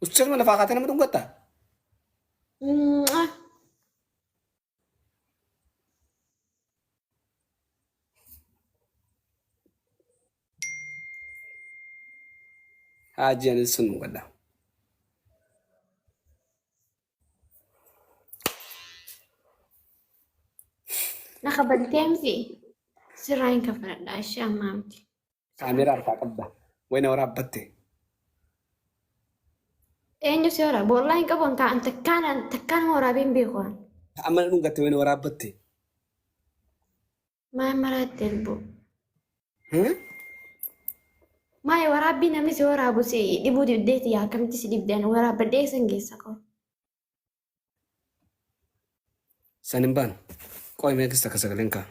Usteesuma lafaa kaatee nama dhungattaa? Mwah. Haajii anis sun dhungadha. Na kabaltee miti. Sirraa hin kafaladha ishee ammaa miti. Kaameeraa harkaa qabda. Wayna waraabbatte. Eenyu si waraaba? Wallahi hin qabu an takkaan an takkaan waraabee hin beeku an. Amma na dhungatte wayna waraabbatte. Maal maraatte lubbuu? Maal waraabbii namni si waraabu si dhibuu dibdeeti yaa akkamitti si dhibde ani waraabbadhee eessan geessa qaba. San hin baanu. Qoy mee kista akka sagaleen kaa.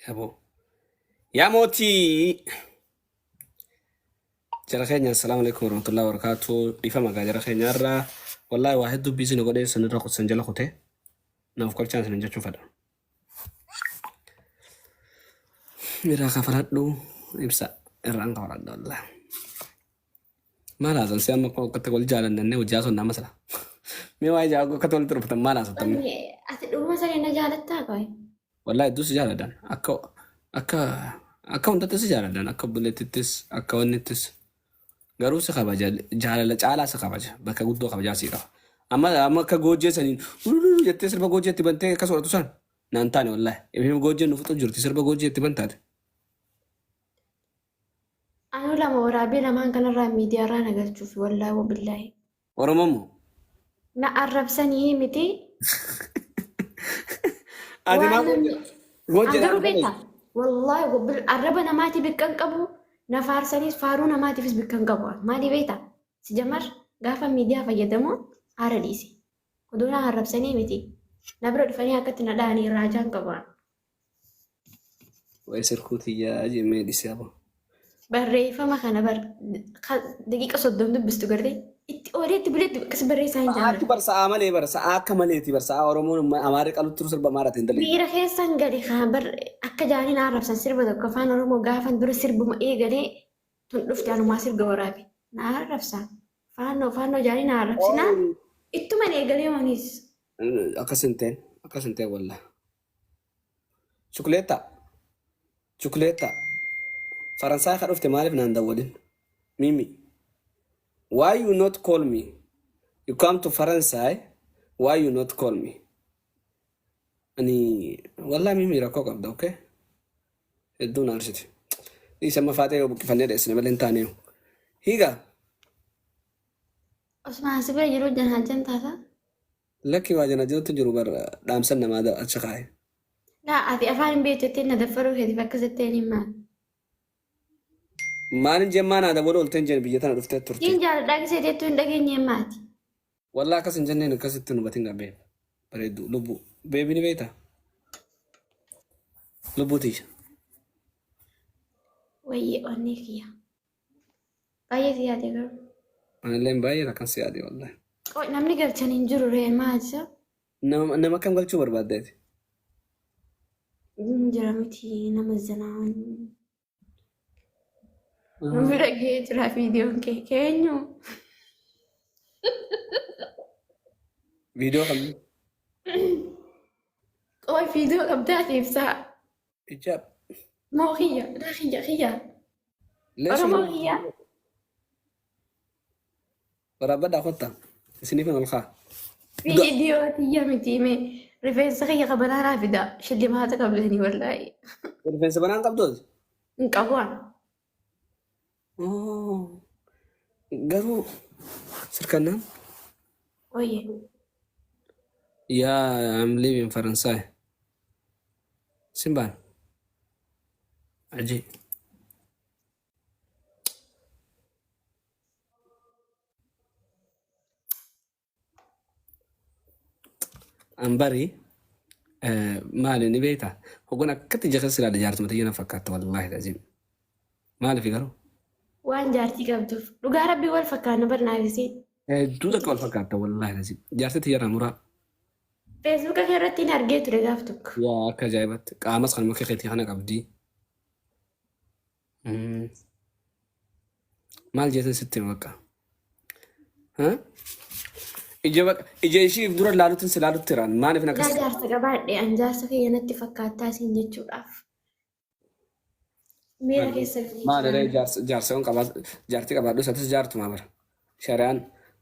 Yaboo. Yaa mootii. Jara keenya assalaamu alaikum warahmatullahi wabarakatuh. Dhiifama gaa jara keenya irraa. Wallaahi waa hedduu biizii na godhee san irra san jala kutee. Naaf kolchaan isin jechuu fedha. Irraa kafaladhu ibsa irraan kafaladhu wallaahi. Maal haasan si amma akkatti wal jaalannannee hojii haasoo nama sila. Mee waa'ee jaa akkatti walitti dhuftan maal haasoftan? Ati dhuguma sanii na jaalattaa qoy? Wallaahi hedduu si jaaladhan. Akka akka akka hundatti si jaaladhan. Akka obboleettittis akka wannittis. Garuu si kabaja jaalala caalaa si kabaja bakka guddoo kabajaa si qaba. Amma amma akka goojjee saniin ulululu jettee sirba goojjee itti bantee akkas godhatu san naan taane wallaahi. Ifin goojjeen nu fixu jirti sirba goojjee itti bantaate. Anuu lama waraabee lamaan kanarraa miidiyaarraa na galchuuf wallaahi wabillaahi. Oromoo moo? Na arrabsanii miti. Ati Waan maa namni goojjee an garuu naan beektaa wallaahi wabil arraba namaatii bikka hin qabu na faarsaniis faaruu namaatiifis bikka hin qabu. Maalii beektaa? Si jamar gaafa miidiyaa fayyadamu haara dhiise. Oduu na arrabsanii miti. Na bira dhufanii akkatti na dhahanii raajaan qabu. Wayi sirkuu tiyyaa jemmee dhisee abo. Barreeffama kana bar daqiiqa 30 dubbistu gartee itti oolee itti bulee itti akkas barreessaa hin Sa'aatti jaalladhu. bar sa'aa malee bar sa'aa akka maleeti bar sa'aa Oromoon Amaarri qalutti turu sirba Amaaraatiin dalagdi. Miira keessan gadi kaa bar akka jaaniin arrabsan sirba tokko afaan Oromoo gaafan dura sirbuma eegalee tun dhufte anumaa sirga waraabe. Na arrabsa. Faannoo faannoo jaanii na arrabsinaa ittuman eegalee wanis. Akkas hin ta'in akkas hin ta'in wallah. Chukuleettaa. Chukuleettaa. Faransaay ka dhufte maaliif naan dawwalin? Mimi. Why you not call me? You come to Faransaay, why you not call me? Ani wallahi Mimi rakkoo qabda, okay? Hedduu na aarsite. Dhiisi amma faaxee yoo buqqifannee dheessine malee hin taaneeyu. Hiigaa. Osmaan si bira jiru janaajan taata. Lakki waa janajanutti jiru bar dhaamsan namaa achi kaa'e. Laa ati afaan hin beektu jettee na daffaruu keetiif akkas jettee hin maal. Maalin jemmaa naa dawwaluu oolteen jeen biyya tana dhuftee turte. Siin jaaladhaa gisee jettuu hin dhageenye maati. Wallaa akkas hin jenneen akkasitti hin hubatin gaa beeb. Bareedduu lubbuu. Beebi ni beektaa? Lubbuu tiyya. Wayyee onnee kiyya. Baay'ee si yaade garuu. Anilleen baay'ee akkan si yaade wallahi. Qoy namni galchan hin jiru ree maal isa? Nama nama akkam galchuu barbaaddeeti? Hin jira miti nama zanaa. Namni dhagee jira viidiyoon kee keenyu. Viidiyoo kamii? Qoy viidiyoo qabdaa ati ibsaa. Ijaab. Moo kiyya laa kiyya kiyya. Leessu Oromoo kiyya. Waraabbadhaa kottaa. Isiniifin ol kaa. Viidiyoo tiyya miti mee rifeensa kiyya qabanaa naa fida shillimaata qabdanii wallaahi. Rifeensa banaan qabdooti? Hin qabu an. Oh. Garuu sirkannaan. Wayye. Yeah, I'm living Faransaay. Simbaan. Aji. An bari maali ni beektaa? Hoggan akkatti ija keessa ilaale jaartuma tiyya na fakkaatta wallaahi laziim. Maaliif garuu? Waan jaartii qabduuf. Dhugaa rabbii wal fakkaanna barnaafisii. Hedduu takka wal fakkaatta wallaahi laziim. Jaartii tiyya irraa muraa. Feesbuuka kee irratti hin argee ture gaaf tokko. Yaa akka ajaa'ibatti qaamas kanuma akka keetii kana qabdi. Maal jeetan sitti hima bakka. Ha? Ija bakka ija ishiif dura laalutti si laalutti jiraan. Maaliif Laa akkas jaarsa qabaadhe an jaarsa kiyya natti fakkaattaa siin jechuudhaaf. Miira keessa galii Maal irree jiraan. jaarsa jaarsa qabaa jaartii qabaadhu isatis jaartumaa bara. Shari'aan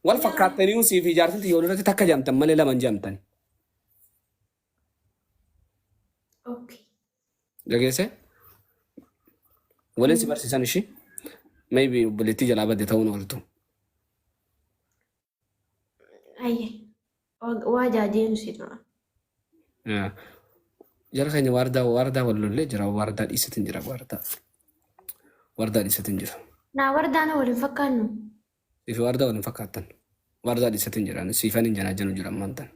wal fakkaattanii sii fi jaartiin xiyyoon irratti takka jaamtan malee lama hin jaamtan. Okay. Dhageesse? Waliin si barsiisan ishii. Maybe obboleettii jalaa badde ta'uun ooltu. Ayye. Waa jaajeenu si dura. Jara keenya waardaa waardaa wal lollee jira waardaa dhiisatiin jira waardaa waardaa dhiisatiin jira. Naa wardaana waliin fakkaannu. Siif waardaa waliin fakkaattan. Waardaa dhiisatiin jira siifan hin janaa jenu jira ammaan tan.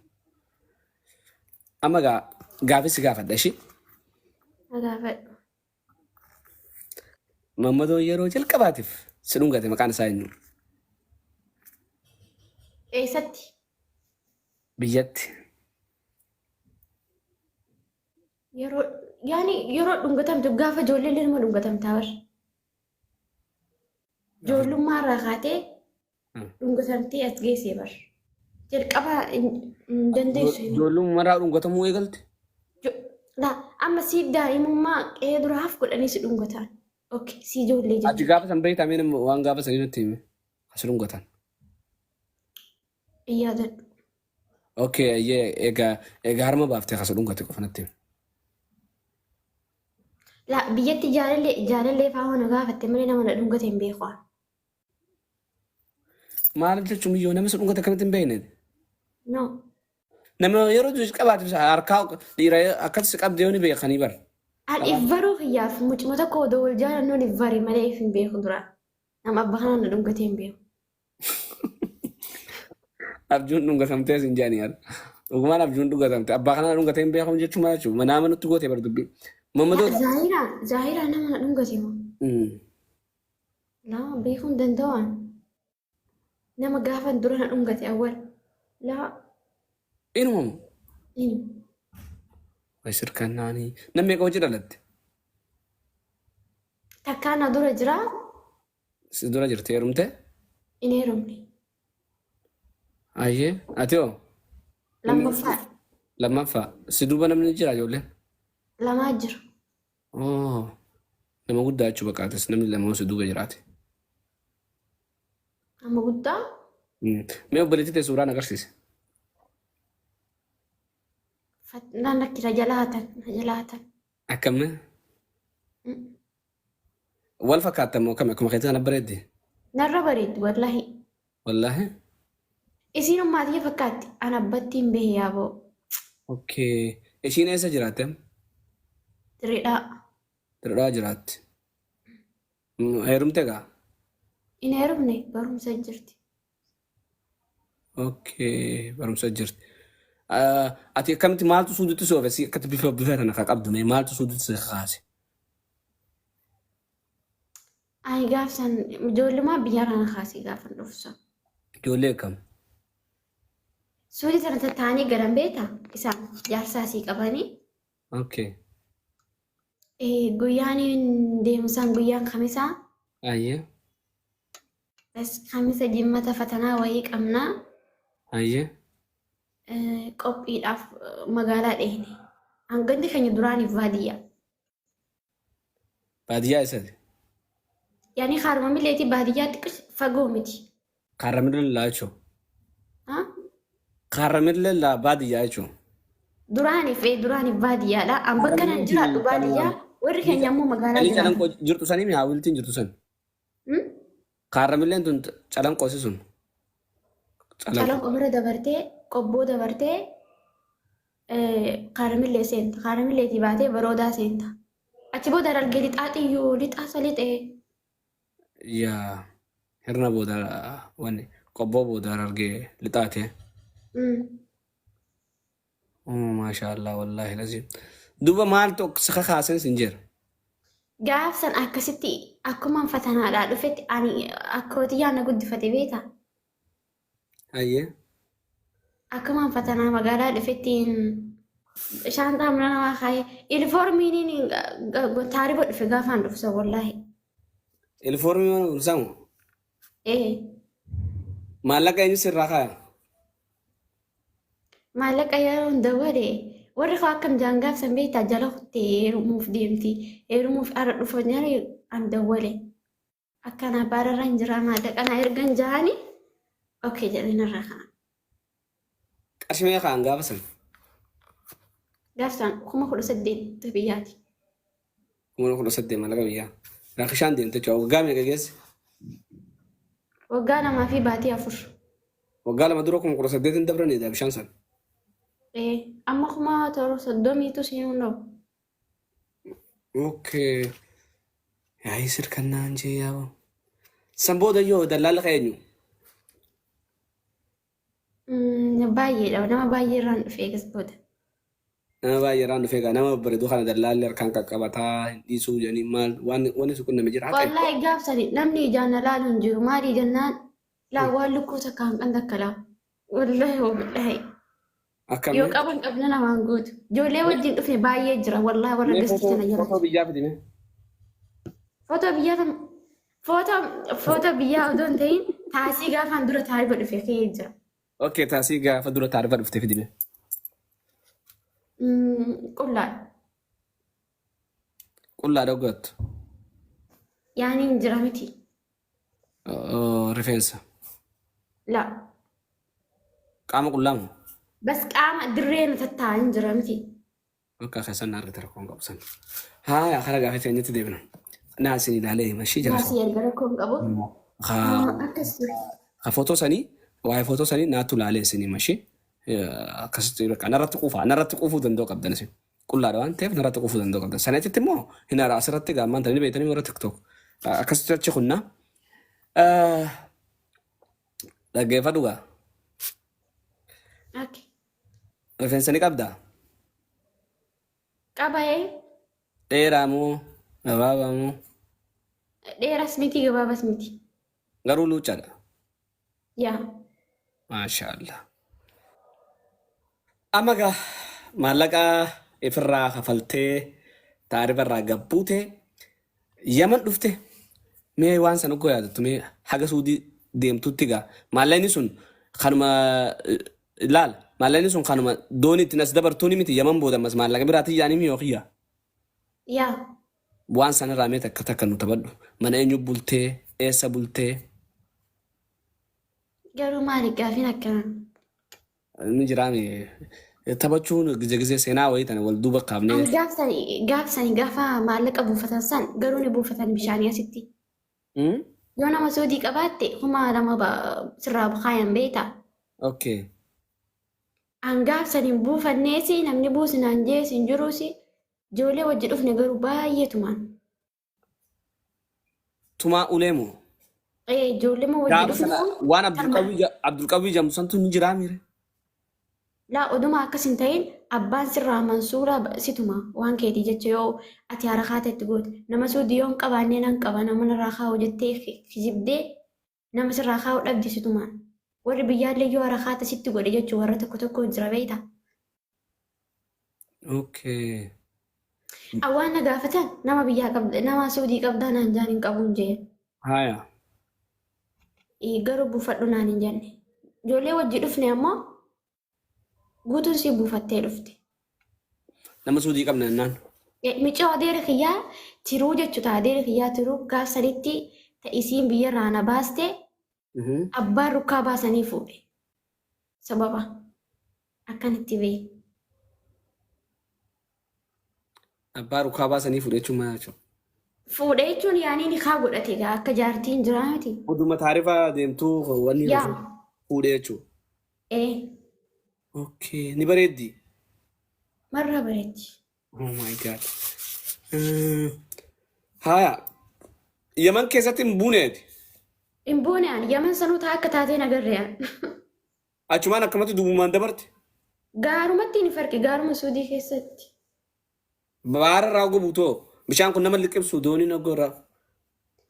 Amma gaa gaafii si gaafadha ishii. Na gaafadhu. Mammadoon yeroo jalqabaatiif si dhungate maqaan isaa eenyu? Eessatti? Biyyatti. Yeroo yaani yeroo dhungatamtu gaafa ijoollee illee nama dhungatamtaa bar. Ijoollummaa irraa kaatee dhungatamtee as geessee bar. Jalqaba hin dandeessu. Ijoollummaa irraa dhungatamuu eegalte? Laa amma siif daa'imummaa qe'ee duraaf godhanii si dhungatan. Okay, si ijoollee Ati jechuudha. gaafa san beektaa mee nama waan gaafa sanii nutti himi. As dhungatan. Hin yaadadhu. Okay, ayyee egaa egaa harma baaftee as dhungate qofa natti himi. Laa biyyatti jaalallee jaalallee fa'aa na gaafatte malee nama na dhungate hin beeku. Maal jechuun miyyoo nama si dhungate akkamitti hin beekne? No. Nama yeroo qabaate harkaa dhiira akkas si qabdee yoo ni beekanii bar. An if baruu kiyyaaf mucuma tokko odoo wal jaalannuun if bare malee if hin beeku dura. Nama abbaa kanaan na dhungatee hin beeku. Abjuun dhungatamtee sin jedhanii yaada. Dhugumaan abjuun dhungatamte. Abbaa kanaan dhungatee hin beekamu jechuun maal jechuudha? Manaama nutti gootee bar dubbii. Mammadoo. Zaahiraa zaahiraa nama na dhungate moo? Laa beekuu hin danda'an. Nama gaafan dura na dhungate awwal. Laa Inumamu. inu. Way sirkannaanii. Namni meeqa hojii dhalatte? Takkaa na dura jira Si dura jirti heerumte? hin heerumne. Ayyee. Ati hoo? Lammaffaa Lammaffaa. Si duuba namni jira ijoolleen? Lamaa jira. Oh. Nama guddaa jechuu baqaates namni lama si duuba jiraate. Nama guddaa. Mee obboleettii tee suuraan agarsiise. Naan lakki na jalaa hatan na jalaa hatan. Akkamii? Wal fakkaattan moo akkami? Akkuma keetii kana bareeddi? Narra bareeddi wallahi. Wallaahi. Isiin ummaatii fakkaatti an abbatti hin behe yaaboo. Okay. Ishiin eessa jiraatte amma? Diredhaa. Diredhaa jiraatti. Heerumte gaa? Hin heerumne barumsa jirti. Okay, barumsa jirti. Ati akkamitti maaltu suuditti si oofe? Si akkatti bifa bifa kana ka qabdu mee maaltu suuditti si kaase? Ani gaafsan ijoollummaa biyya kana kaasee gaafan dhufsan. Ijoollee akkam? Suudii sana tattaanii garan beektaa? Isaan jaarsaa sii qabanii. Okay. Guyyaan deemsaan guyyaan kamisaa. Ayyee. Bas kamisa jimmata fatanaa wayii qabnaa. Ayyee. Qophiidhaaf magaalaa dheene. Hanganti keenya duraaniif baadiyyaa. Baadiyyaa eessati? Yaani kaaruma milleetii baadiyyaa xiqqis fagoo miti. Kaarramillee jechuun. Ha? Kaarramillee baadiyyaa jechuun. Duraaniif baadiyyaadha. An bakka nan jiraadhu baadiyyaa. Warri keenya immoo magaalaa Qalii jiraatan. calanqoo jirtu sanii mi haawiltiin jirtu san? Hmm? Kaarramilleen tun calanqoosi sun. Calanqoo. Calanqoo bira dabartee qobboo dabartee kaaramillee seenta. Kaaramilleetii baatee baroodaa seenta. Achi booda harargee lixaa xiyyoo lixaa salixee. Yaa hirna booda wanni qobboo booda harargee lixaate. Maasha Allah wallaahi laziim. Duuba maaltu si kakaasen sin jira? Gaafsan akkasitti akkumaan fatanaadhaa dhufetti ani akkootiyyaan na guddifate beektaa? Ayyee. Akkumaan fatanaa magaalaa dhufetti shaanxaa mana namaa kaayee ilifoormiin taariba dhufe gaafaan dhufsa wallaahi. Ilifoormii mana barumsaa moo? Ee. Maallaqa eenyu sirraa kaaya? Maallaqa yeroon dawwale warri koo akkam jaan gaafsan beektaa jala kuttee heerumuuf deemti. Heerumuuf ara dhufa jaan an dawwale. Akkana baararra hin jira maallaqa na ergan jaani. Okay jedheen irraa kana. Qarshii meeqa kaan gaafa san? Gaafsan 18,000 biyyaati. 18,000 maallaqa biyyaa. Raakishaan deemte jechuudha. Waggaa meeqa geesse? Waggaa 2 fi baatii 4. Waggaa 2 dura 18,000 hin dabraniidha bishaan san. Ee, amma kuma torba soddomiitu seenuu hin dhabu. Okay. Yaa'ii sirkannaan jee yaa'u. San booda yoo dallaalli kee eenyu? Baay'eedha. Nama baay'ee irraan dhufe eegas booda. Nama baay'ee irraan dhufee egaa nama babbareedu kana dallaalli harkaan qaqqabataa hin dhiisuu jedhanii maal waan wanni si qunname jira haqa. Wallaahi gaafsani namni ijaan na laalu hin jiru. Maali jennaan laa waan lukkuu takka hanqan takka laa. Wallaahi wallaahi. Akkam Yoo qaban qabna namaan guutu. Ijoollee wajjin dhufne baay'ee jira. Wallaahi warra mee gastii footoo tana footoo jalatti. biyyaa fidi mee. Footoo biyyaa tam footoo footoo biyyaa odoo hin ta'in taasii gaafaan dura taarifa dhufe ka'ee jira. Okay, taasii gaafa dura taarifa dhufte fidi mee. Qullaadha. Qullaa dhoggattu. Yaani hin jira miti. Oh, rifeensa. La. Qaama qullaa moo? Bas qaama dirree na tattaa'aa hin jira miti. Akka keessan na argite rakkoon qabu san. Haaya kara gaafii teenyatti deebina. Naa isin ilaalee hima ishii jala. Naasii erga rakkoon qabu. Akkas ture. Ka footoo sanii waa'ee footoo sanii naatu ilaalee isin hima ishii. Akkasitti bakka narratti quufaa narratti quufuu danda'u qabdan isin. Qullaadha waan ta'eef narratti quufuu danda'u qabdan. Sana achitti immoo hin haaraa asirratti gaammaan tana ni beektanii warra TikTok. Akkasitti achi kunna. Dhaggeeffadhu gaa. Okay. Rifeensa ni qabdaa? Qaba ee. Dheeraa moo gabaabaa moo? Dheeras miti gabaabas miti. Garuu luuccaadha. Yaa. Maashaallah. Amma gaa maallaqa ifirraa kafaltee taarifa irraa gabbuute Yaman dhufte mee waan san uggoo yaadattu mee haga Suudii deemtutti gaa maallaqni sun kanuma laal maallaqni sun kanuma doonii ittiin as dabartuuni miti Yaman booda ammas maallaqa biraatiin yaanii miyoo kiyya. Yaa. Waan sanarraa mee takka takka nu taphadhu mana eenyu bultee eessa bultee. Garuu maali gaafiin akkanaa? Inni jiraame taphachuun gize gizee seenaa wayii tana wal duuba kaafnee. Ani gaafsani gaafsani gaafa maallaqa buufatan san garuu ni buufatan bishaanii asitti. Yoo nama suudii qabaatte 2000 sirraa kaayan beektaa? Okay. An gaafsan hin buufanneesi namni buusi naan jees hin jiruusi ijoollee wajji dhufne garuu baay'ee tumaan. Tumaa ulee moo? Ee ijoollee moo wajji Gaafa dhufne sana kun waan tarma. Abdulqawwii jedhamu santu ni jiraa miire. Laa oduma akkas hin ta'in abbaan sirraa mansuura situma waan keetii jecha yoo ati harakaata itti goote nama suudii yoo hin qabaannee nan qaba nama narraa kaa'u jettee kijibdee nama sirraa kaa'u dhabde situmaan. Warri biyyaallee yoo harakaata sitti godhe jechuun warra tokko tokko jira beektaa. Okay. Waan na gaafatan nama biyyaa qabda nama suudii qabdaa naan jaan hin qabuun jeen. Haya. Garuu buufadhu naan hin jenne. Ijoollee wajji dhufne ammoo guutuun sii buufattee dhufte. Nama suudii qabna jennaan. Micoo adeera kiyyaa tiruu jechuudha. Adeera kiyyaa tiruu gaaf sanitti ta isiin biyyarraa na baaste abbaan rukkaa baasanii fuudhe. Sababa akkanatti bee. Abbaa rukkaa baasanii fuudhe jechuun maal jechuudha? Fuudhe jechuun yaanii nikaa godhate egaa akka jaartiin jiraa miti. Oduma taarifa deemtuu wanni Yaa. fuudhe jechuudha. Ee. Okay, ni bareeddi. Marraa bareeddi. Oh my God. Haya. Yaman keessatti hin buuneeti. Hin buune ani Yaman sanuu taa akka taateen agarre an. Achumaan akkamatti duwwumaan dabarte. Gaarumatti hin farqi gaaruma Suudii keessatti. Baara irraa oga buutoo bishaan kun nama liqimsu dooniin oga irraa.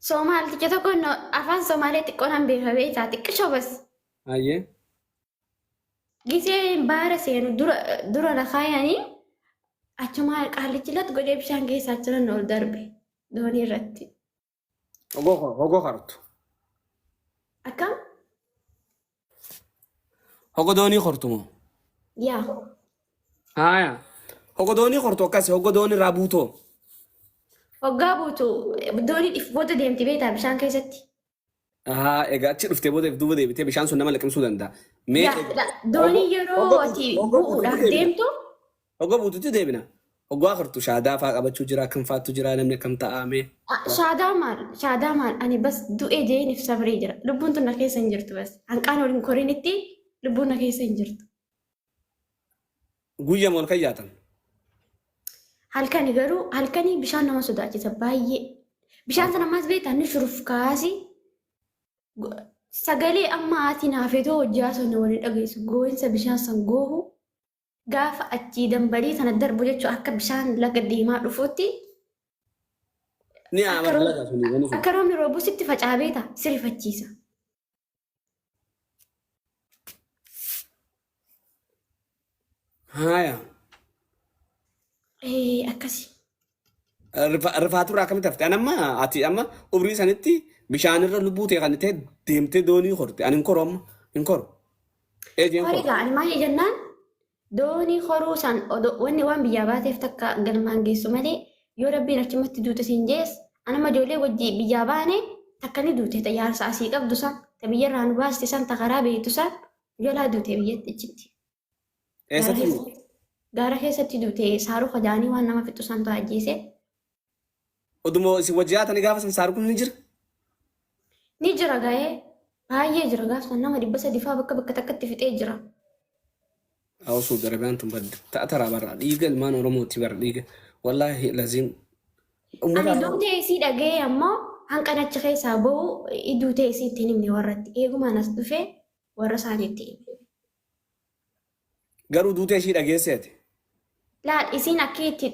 Soomaalticha tokko afaan Somaalee xiqqoo nan beeka beektaa xiqqishoo bas. Ayyee. Gisee baara seenu dura dura na kaayanii achumaa qaallichi lat godhee bishaan keessaa achiran ol darbe doonii irratti. Ogoo kartu. Akkam? Hoga doonii kortu moo? Yaa. Haaya. Hoga doonii kortu akkasi hoga doonii irraa buutoo. Hoggaa buutu dooniin if booda deemti beektaa bishaan keessatti. Ahaa egaa achi dhuftee booda if duuba deebitee bishaan sun nama liqimsuu danda'a. Mee Yaa doonii yeroo hoga ati buutu hoga buututti bu'uudhaaf deebina. deemtu Hoga buututti deebina. Hoggaa kortu shaadaa faa qabachuu jira akkam faattu jira namni akkam ta'aa mee. Shaadaa maal shaadaa maal ani bas du'ee jeeniif sabree jira. Lubbuun tun na keessa hin jirtu bas. Hanqaan waliin korinitti lubbuun na keessa hin jirtu. Guyya moo halkan yaatan? Halkani garuu halkanii bishaan nama sodaachisa baay'ee. Bishaan sana ammas beektaa ni shurufkaasi. Sagalee amma haati naafetoo hojii haasofne waliin dhageessu gooyinsa bishaan san goohu gaafa achii dambalii sana darbu jechuun akka bishaan laga deemaa dhufuutti Ni akka aamara roobni laga suni wani sun. akka roobni roobu sitti facaa beektaa si rifachiisa. Haaya. Akkasi. Rifaaturraa akkamitti hafte? Ani amma ati amma umrii sanitti bishaanirra lubbuu ta'e kan ta'e deemtee doonii korte. Ani hin koru amma hin koru. Eejeen Horii koru. gaa ani maal jennaan doonii horuu san odoo wanni waan biyyaa baateef takka galmaan geessu malee yoo rabbiin achumatti duute siin jees anama ijoollee wajji biyyaa baane takka ni duute ta jaarsa asii qabdu san ta biyyarraa nu baaste san ta karaa beektu san jalaa duute biyyatti achitti. Gaara Eessatti duute? keessatti gaara keessatti duute saaruu kajaanii waan nama fixu santu ajjeese. Oduma isin wajji yaatanii gaafa san saarukun ni jira. Ni jira ga'ee baay'ee jira gaaf san nama 300 faa bakka bakka takkatti fixee jira. Awwa Suudi Arabiyaan tun badde ta'a taraa barra dhiiga ilmaan Oromooti bara dhiiga wallaahi laziim ummata Ani duutee isii dhaga'ee ammoo hanqan achi keessaa ba'u duutee isii itti hin himne warratti. Eegumaan as dhufee warra isaaniitti hime. Garuu duutee ishii dhageesseeti. Laal isiin akka itti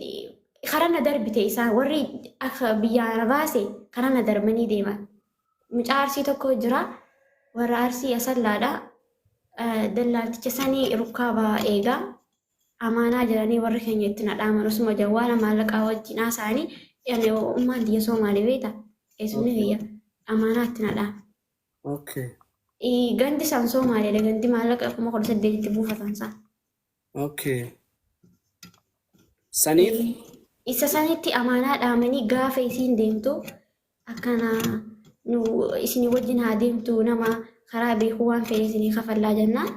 karaa na darbite isaan warri akka biyyaa na baase karaa na darbanii deeman. Mucaa Arsii tokko jira warra Arsii Asallaadha. Dallaalticha sanii rukkaabaa eegaa amaanaa jedhanii warri keenya itti na dhaaman osuma jawwaala maallaqaa wajjin haasa'anii ani ummaan tiyya Soomaalee beekta eessumni kiyya amaanaa itti na dhaame. Okay. Gandi isaan Soomaaleedha gandi maallaqa 18,000tti buufatan isaan. Okay. Saniif Isa sanitti amaanaa dhaamanii gaafa isiin deemtu akkana nu isinii wajjin haa deemtu nama karaa beekuu waan fedhe isinii kafallaa jennaan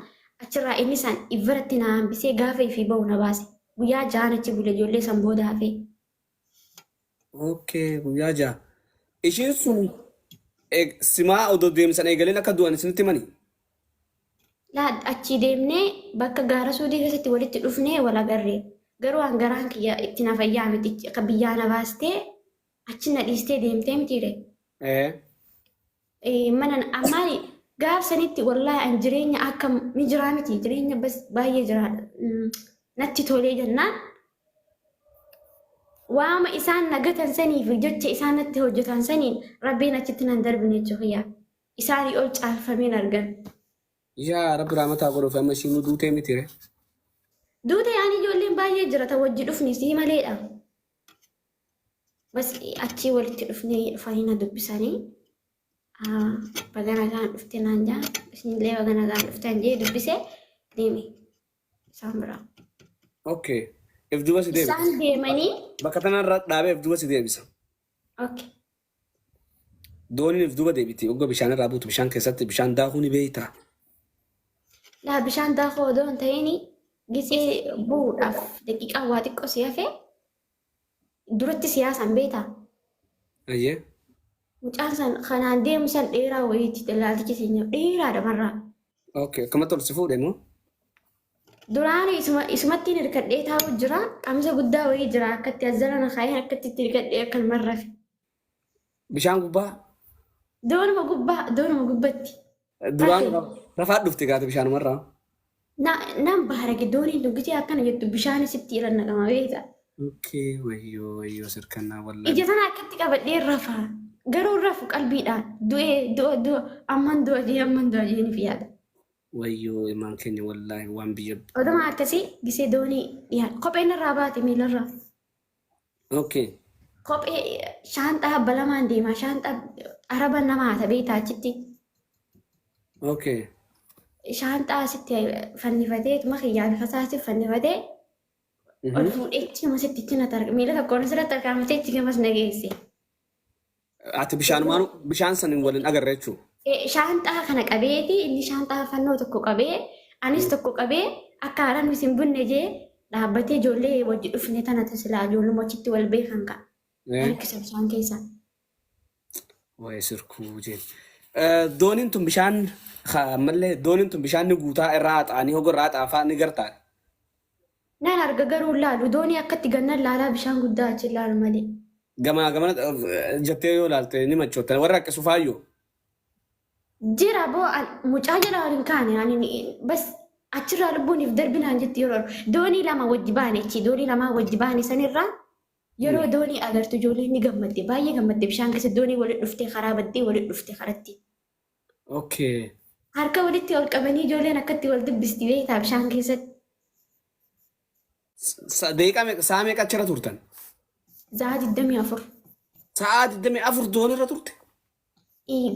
achirraa inni san ibbiratti na hambisee gaafa ifii bahu na baase. Guyyaa ja'an achi bule ijoollee san booda hafee. Okay, guyyaa 6. Ishiin sun simaa odoo deemsan eegaleen akka du'an isinitti himani? Laa achii deemnee bakka gaara suudii keessatti walitti dhufnee wal agarre. Garuu an garaan kiyya itti na fayyaa miti. Akka biyyaa na baastee achi na dhiistee deemtee mitiire. Ee. Mana ammaan gaaf sanitti wallaahi an jireenya akka ni jiraa miti jireenya bas baay'ee jira natti tolee jennaan waama isaan na gatan sanii fi jecha isaan natti hojjetan saniin rabbiin achitti nan darbine jechuu kiyya isaanii ol caalfameen argan. Yaa Rabbi raamataa godhuuf amma ishiin duutee miti re. Duute ani ijoolleen baay'ee jira ta wajji dhufni sii maleedha. Bas achii walitti dhufnee dhufanii na dubbisanii baga nagaan dhufte naan jaa isinillee baga nagaan dhuftan jee dubbise deeme isaan biraa. Okay. If duuba si deebisa. Isaan deemanii Bakka tanarra dhaabee if duuba si deebisa. Okay. Dooniin if duuba deebiti. Ogga bishaan irraa buutu bishaan keessatti bishaan daakuu ni beektaa? Laa bishaan daakuu odoo hin ta'in gisee bu'uudhaaf daqiiqaa waa xiqqoo si hafe duratti siyaasaan beektaa? Ayyee. Mucaan san kanaan deemu san dheeraa wayiiti dallaaltichi siin jedhu dheeraadha marraa. Okay. Akkamatti ol si fuudhe moo? Duraan isumattiin hirkadhee taa'u jira. Qamisa guddaa wayii jira akkatti as jala na kaayeen akkatti itti hirkadhee akkanuma rafe. Bishaan gubbaa? Doonuma gubbaa doonuma gubbatti. Duraan Rafe. rafaa dhufte gaate bishaanumarraa. Nan baarage dooniin dhugitee akkana jettu bishaan sitti irra naqama beekta. Okay, wayyoo wayyoo sirkannaa wallahi. Ija tana akkatti qabadhee rafa. Garuu rafu qalbiidhaan du'ee du'a du'a amman du'a jee amman du'a jee ni yaada. Wayyoo ilmaan keenya wallaahi waan biyya. Oduma akkasii gisee doonii dhiyaatu. Kopheen irraa baate miilarraa. Okay. Kophee shaanxaa abba lamaan deema. Shaanxaa araba nama haata beektaa achitti. Okay. Shaanxaa asitti fannifatee tuma kiyyaa fi kasaa asitti fannifatee ol fuudhee achi gamasitti achi na tarka miila tokkoon asirratti tarkaanfatee achi gamas na geesse. Ati bishaanumaan bishaan san waliin agarre jechuudha. Shaanxaa kana qabeeti inni shaanxaa fannoo tokko qabee anis tokko qabee akka haaraan isin bunne jee dhaabbatee ijoollee wajji dhufne tana tasilaa ijoolluma achitti wal beekan ka'a. Harkisa bishaan keessa. Waa'ee sirkuu jeen. Dooniin tun bishaan ammallee dooniin tun bishaan ni guutaa irraa haxaanii hogo irraa haxaan fa'aa ni gartaa. Nan arga garuu hin laalu doonii akkatti gannan laalaa bishaan guddaa achi hin laalu malee. Gamaa gamana jettee yoo ilaalte ni machoottan warra akka sufaayyoo. Jira boo mucaa jala wal hin kaane ani bas achirraa lubbuun if darbinaan jetti yeroo doonii lama wajji baane achi doonii lamaa wajji baane sanirraa yeroo doonii agartu ijoolleen ni gammadde baay'ee gammadde bishaan keessa doonii walitti dhuftee karaa baddee walitti dhufte karatti. Okay. Harka walitti ol qabanii ijoolleen akkatti wal dubbisti beektaa bishaan keessatti. Daqiiqaa meeqa sa'a meeqa achirra turtan? Sa'a 24. Sa'a 24 doonirra turte?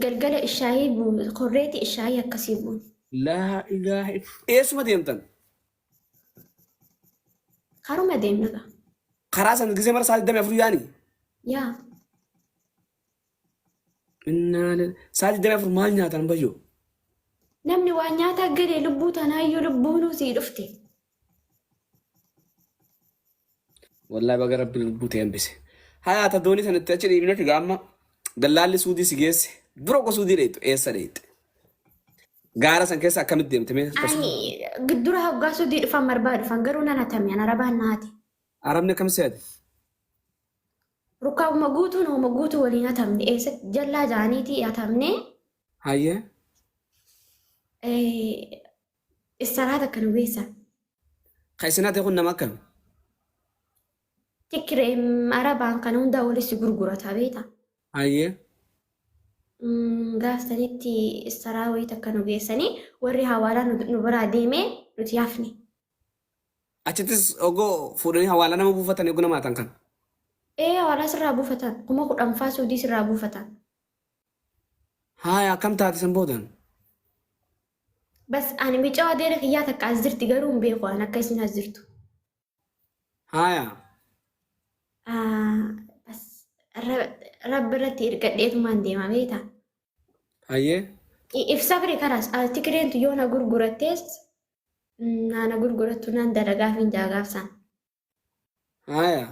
Galgala ishaayii buune korreeti ishaayii akkasii buune. Laa ilaaha Eessuma deemtan? Karuma deemna gaa. Karaa san gisee mara sa'a 24 yaani? Yaa. Innaa sa'a 24 maal nyaatan bayyoo? Namni waan nyaataa galee lubbuu tanaayyuu lubbuunuu sii dhufte. Wallahi baga rabbi lubbuu ta'e hambise. Hayaa ta doonii sanatti achi dhiibneeti gaamma dallaalli suudii si geesse dura oga suudii dheeyxu eessa dheeyxe? Gaara san keessa akkamitti deemte mee? Ani dura hoggaa suudii dhufan marbaa dhufan garuu nan hatame an arabaan na hate. Arabni akkam si hate? Rukkaabuma guutuu nama guutuu waliin hatamne eessatti jallaa ja'aniitii hatamne. Hayyee. Istaraata akka nu geessan. Ka isin hate kun nama akkami? Tikiree arabaan kana hundaa walitti gurgurata beektaa? Hayyee. Gaaf sanitti istaraa wayii takka nu geessanii warri hawaalaa nu biraa deemee nuti hafne. Achittis ogoo fuudhanii hawaalaa nama buufatanii oguu nama hatan kan. Ee hawaalaa sirraa buufatan 10,000 faa suudii sirraa buufatan. Haaya akkam taate san boodan? Bas ani micoo adeera kiyyaa takka as jirti garuu hin beeku an akka isin as jirtu. Haaya. Bas rabbi irratti ergadheetumaan deema beektaa. Hayyee. If sabri kalaas tikireentu yoo na gurgurattees naa na gurgurattu naan dalagaaf hin jaagaafsaan. Haaya.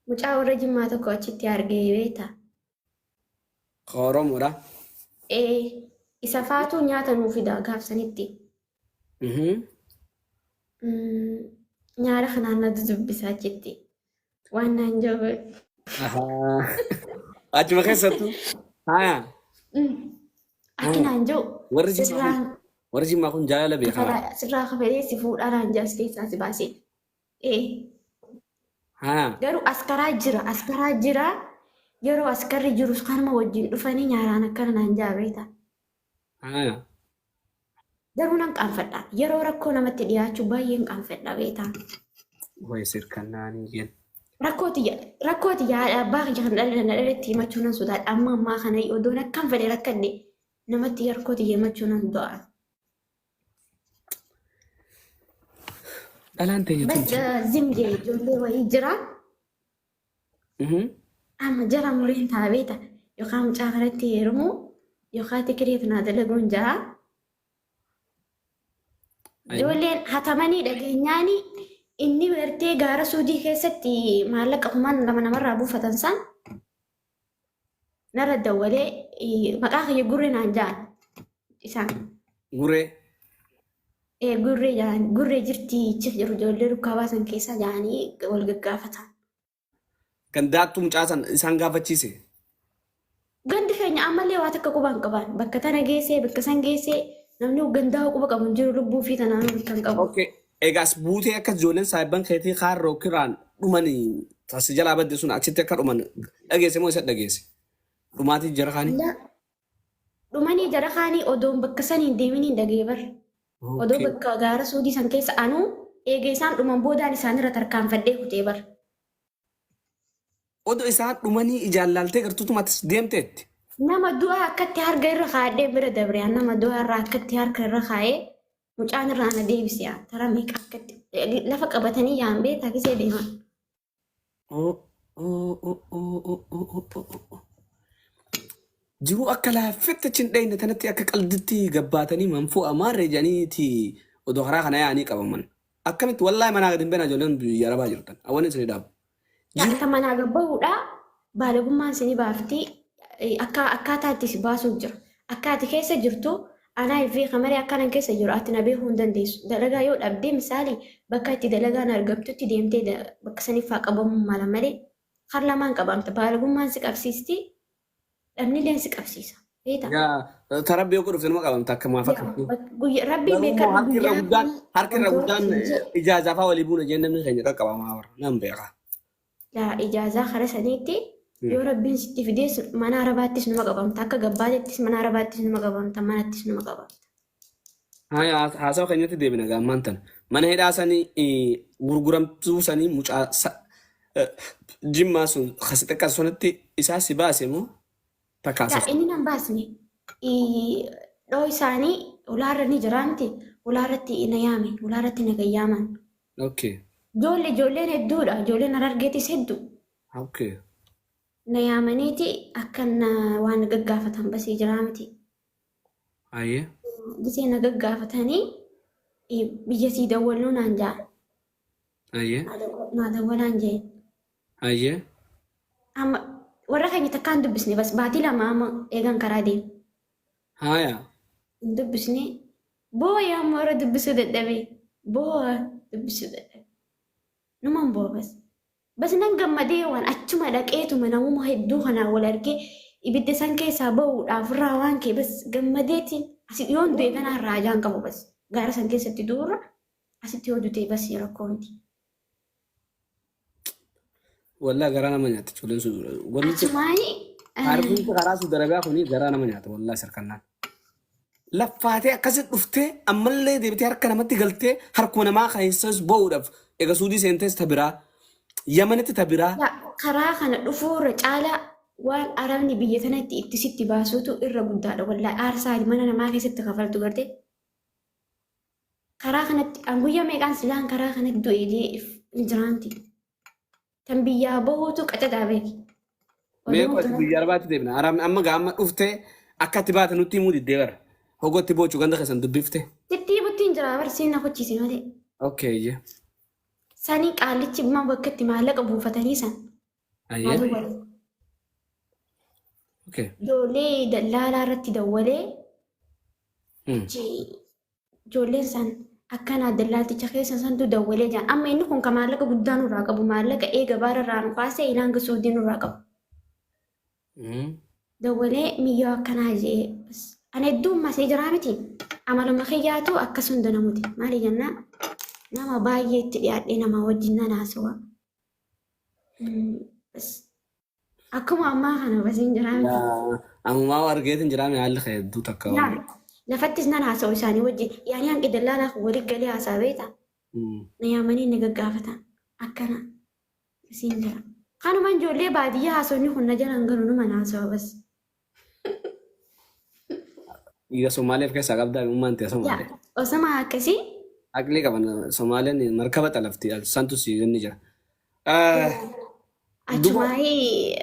Mucaa warra Jimmaa tokko achitti argee beektaa. Ka Oromoodha. Ee isa faatu nyaata nuu fida gaafsanitti. Nyaara kanaan na dudubbisa achitti. Waan naan jiru. Ahaa. Achuma keessattuu. Haaya. Akki naan jiru. Warri Jimmaa kun Sirraan warri Jimmaa kun jaalala beekaa. sirraa kafalee si fuudhaa naan jaa as keessaa si baasee. Ee. Haa. Garuu askaraa jira askaraa jira yeroo askarri jirus kanuma wajjin dhufanii nyaaraan akkana naan jaa beektaa. Haa. Garuu nan qaanfadha. Yeroo rakkoo namatti dhiyaachuu baay'een qaanfadha beektaa. Way sirkannaanii jenna. Rakkoo tiyya rakkoo tiyya haadha abbaa kiyya kan dhala na dhalatti himachuu nan sodaadha. Amma ammaa kana odoon akkam fedhe rakkadhe namatti rakkoo tiyya himachuu nan du'a. Dhalaan teenya tun. Bas zim jee ijoollee wayii jira. Amma jara mureen taa beeta yookaan mucaa kanatti heerumu yookaan tikireef naa dalaguun jaa. Ijoolleen hatamanii dhageenyaani inni gartee gaara suudii keessatti maallaqa 2,000 namarraa buufatan san narra dawwalee maqaa kiyya gurree naan ja'an isaan. Guree. Ee gurree ja'an gurree jirti chif jiru ijoollee dukkaa baasan keessaa ja'anii wal gaggaafatan. Gandaattuu mucaa san isaan gaafachiise. Gandi keenya ammallee waa takka quba hin qaban. Bakka tana geessee bakka san geessee namni gandaa quba qabu hin jiru lubbuu fi tanaan bakka hin qabu. Okay. Egaa as buutee akka ijoolleen saahibban keetii kaan rookiraan dhumanii si jalaa badde sun achitti akka dhuman dhageesse moo isa dhageesse? Dhumaatii jara kaanii? La dhumanii jara kaanii odoon bakka san hin deemin hin dhagee bar. Odoo Okay. bakka gaara suudii san keessa anuu eega isaan dhuman boodaan isaanirra tarkaanfadhee kutee bar. Odoo isaan dhumanii ijaan laaltee gartuutuma atis deemteetti. Nama du'aa akkatti harka irra kaa'adhee bira dabre, nama du'aa irraa akkatti harka irra kaa'ee mucaan irraa na deebise. Tara meeqa akkatti lafa qabatanii yaan beektaa kisee deeman. Oh, oh, oh, oh, oh, oh, oh, oh, oh. Jiruu akka laaffetti achi hin dhayne tanatti akka qalditti gabbaatanii manfuu amaarree jedhaniiti odoo karaa kana yaa'anii qabaman. Akkamitti wallaahi manaa gadi hin bahin, ijoolleen biyya arabaa jirtan. Awwan isin dhaabu. Jiru Akka manaa gabbahuudha, baalagummaan sini baafti, akka akkaataa itti si baasuuf jira. Akka ati keessa jirtu anaa fi kamarii akkanan keessa jiru ati na beekuu hin dandeessu. Dalagaa yoo dhabdee, misaali bakka itti dalagaan argamtutti deemtee bakka saniif haa qabamuu mala malee har lamaan qabamta. Baalagummaan si qabsiisti, dhabnilleen si qabsiisa. Beektaa? Yaa tarabbii yoo dhufte nama qabamta akka maaf akka. Guyyaa rabbiin Garuu immoo beekadhu harki irra guyyaa guddaan harki irra wantoota guddaan siin jedhe. Ijaazaa fa'aa walii buuna jeen namni keenya qaqqabamaa warra nan beeka. Laa, ijaazaa kara saniitti yoo rabbiin sitti fidees mana arabaattis numa qabamta, akka gabbaatettis mana arabaattis numa qabamta, manattis numa qabamta. Haasawa keenyatti deebina gaammaan tana. Mana hidhaa sanii gurguramtuu sanii mucaa jimmaa sun kasi xiqqaa sunitti isaa si baase moo takkaasa? Yaa inni nan baasne, dhoo isaanii ulaarra ni jira miti, ulaarratti na yaame, ulaarratti na gayyaaman. Ijoolleen hedduudha, ijoolleen harargeetis hedduu. Na yaamaniiti akka na waan gaggaafatan basii jira miti. Gisee na gaggaafatanii biyya sii dawwalnuu naan jaa. Naa dawwalaan jee. Amma warra keenya takkaan dubbisne, bas baatii 2 amma eegan karaa deemu. Hin dubbisne, booya amma warra dubbisuu dadhabe, boo'a dubbisuu dadhabe. Numan boo'a bas. Bas nan gammadee waan achuma dhaqeetuma namuma hedduu kanaan wal argee ibidda san keessaa bahuudhaaf irraa waan ka'e bas gammadeetiin asi yoon du'e kanaan raajaan qabu, bas gaara san keessatti du'urra asitti yoo dute bas rakkoo miti. Wallaa garaa nama nyaata ijoolleen sun. Wanni Achumaani harbiin karaa Suudi Arabiyaa kuni garaa nama nyaata wallaa sirkannaan. Laffaatee akkasitti dhuftee ammallee deebitee harka namatti galtee harkuma namaa keessas bahuudhaaf egaa Suudii seentees ta biraa Yamanitti ta biraa. Yaa, karaa kana dhufuurra caalaa waan arabni biyya tanatti itti sitti baasuutu irra guddaadha. Wallaahi aarsaa mana namaa keessatti kafaltu garte. Karaa kanatti an guyyaa meeqaan silaan karaa kanatti du'e jee hin jiraanti. Tan biyyaa bahuutu qacataa beeki. Mee qo'ati biyya arabaatti deebina. Arabni amma gaa amma dhuftee akka itti baate nutti himuu diddee bara. Hogootti boochu ganda keessan dubbifte. Sitti himutti hin jira barsiin na kochiise malee. Okay. Iyye. Sanii qaallichi immoo bakka itti maallaqa buufatanii san. Haa dawwale. Ijoollee dallaalaa irratti dawwalee ijoolleen san akkana dallaalticha keessa santu dawwalee jaan. Amma inni kun ka maallaqa guddaa nurraa qabu, maallaqa eega baara irraa nu kaasee ilaan gasuudii nurraa qabu. Dawwalee miyyoo akkanaa jee. Ani hedduun masee jiraa miti. Amaluma kiyyaatu akkas hunda namuti. Maali jennaan nama baay'ee itti dhiyaadhee nama wajjin nan haasawa. Bas akkuma ammaa kana basiin jiraa miti. Ammumaa argeetin jiraame haalli kee hedduu takka. Yaa, lafattis nan haasa'u isaanii wajjin. Yaani hanqi dallaalaa kun walii galee haasaa beektaa? Na yaamanii na gaggaafatan. Akkana basiin jira. Kanuma ijoollee baadiyyaa haasofni kun na jalaan galu numa haasawa bas. Dhiiga Somaaliif keessaa qabdaa, ummaan ta'e Somaalee. Yaa, osoma akkasii. Aqlii qaban Somaaleen markaba xalafti santu si inni jira. Achumaayii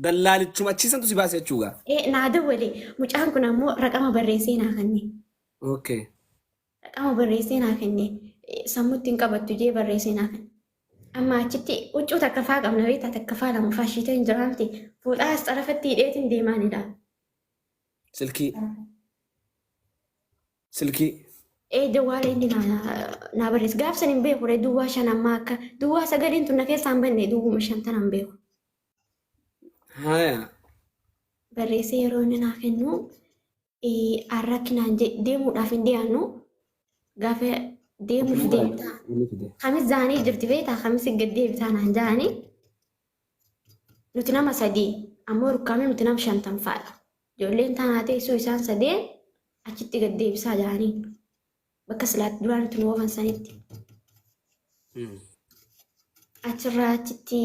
Dallaalichuma achiisantu si baase jechuudha. Naa dawwale, mucaan kun ammoo raqama barreessee naa kenne. Raqama barreessee naa kenne, sammuutti hin qabattu jee barreessee naa kenne. Amma achitti huccuu takka faa qabna beektaa, takka faa lama faa shiitee hin jiraamti. Fuudhaa as xarafatti hidheetiin deemaanidha. Silkii. Silkii. Ee, jawwaala inni naa barreesse. Gaaf san hin beeku ree, duwwaa 5 ammaa akka duwwaa sagaliin tun na keessaa hin banne, duwwuma 5 tana hin beeku. Barreessee yeroo inni naa kennu arrakkinaan deemuudhaaf hin dhiyaannu, gaafa deemuuf deemtaa. Inni fide. Kamis zaanii jirti beektaa, kamis gad deebitaa naan jaanii, nuti nama sadii ammoo rukkaamee nuti nama 50 fa'aadha. Ijoolleen taanaa teessoo isaan sadeen achitti gad deebisaa jaanii bakka silaatti duraan nuti nu oofan sanitti. Achirraa achitti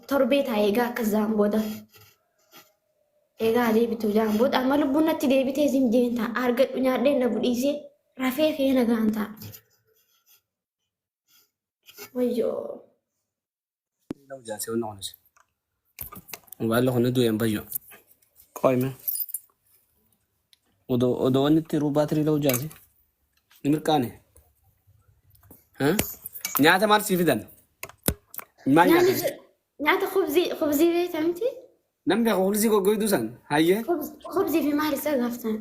torbee taa'ee egaa akkas zaan booda. Egaa deebitu jaan booda amma lubbuun natti deebitee zim jeen ta'a. Argadhu nyaadheen na budhiisee rafee kee nagaan ta'a. Wayyoo. Mobaayilli kun du'een bayyo. Qoyme. Odoo wanni itti yeroo baatirii la'u jaase. Ni mirqaane. Nyaata maal sii fidan? Maal nyaatan? Nyaata khubzii beektaa miti? Namni beeku khubzii goggoyduu san. Hayyee. Khubzii fi maal isa gaaftan?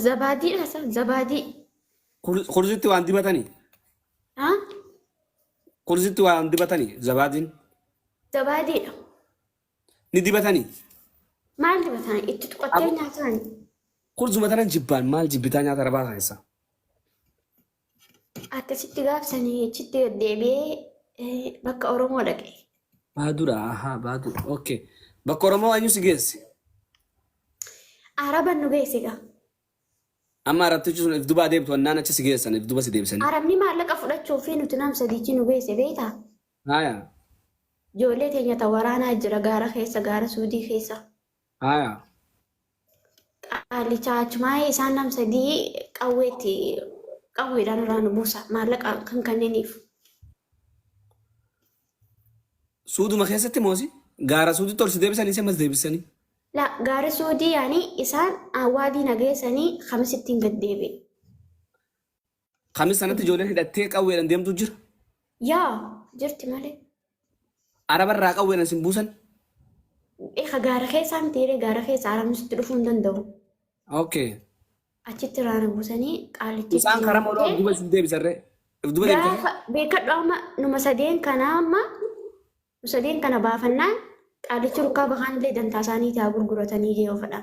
Zabaadii isa zabaadii. Khubzitti waan dibatanii? Khubzitti waan dibatanii zabaadiin? Zabaadiidha. Ni dibatanii? Maal dibatan? Itti tuqattee nyaatan. Khubzuma tanan jibbaan maal jibbitaa nyaata arabaa keessa? Akkasitti gaafsanii achitti gad deebi'ee bakka Oromoo dhaqe. Baaduudha. Ahaa baaduu. Okay. Bakka Oromoo eenyu si geesse? Araban nu geesse gaa. Amma arabtichi sun if dubaa deebitu wannaan achi si geessan if duba si deebisanii. Arabni maallaqa fudhachuu fi nuti nam sadiichi nu geesse beektaa? Haaya. Ijoollee teenya ta waraanaa jira gaara keessa gaara Suudii keessa. Haaya. Qaallichaa achumaa isaan nam sadii qawweetti qawweedhaan irraa nu buusa maallaqa kan kenniiniif. Suuduma keessatti moosi gaara suuditti ol si deebisanii si ammas deebisanii. La gaara Suudii yaani isaan waadii nageessanii kamisittiin gad deebi'e. Kamis sanatti ijoolleen hidhattee qawweedhaan deemtu jira. Yaa jirti malee. Araba irraa qawweedhaan sin buusan. Eeka gaara keessaa miti gaara keessa arabni sitti dhufuu hin danda'u. Okay. Achitti irraa nu buusanii qaalichi. Isaan karaa mooloo of duuba sin deebisarree. Of duuba deebisarree. Gaafa beekadhu amma numa sadeen kana amma nu sadeen kana baafannaan qaalichi rukkaa bahaan illee dantaa isaanii taa gurguratanii jee ofadha.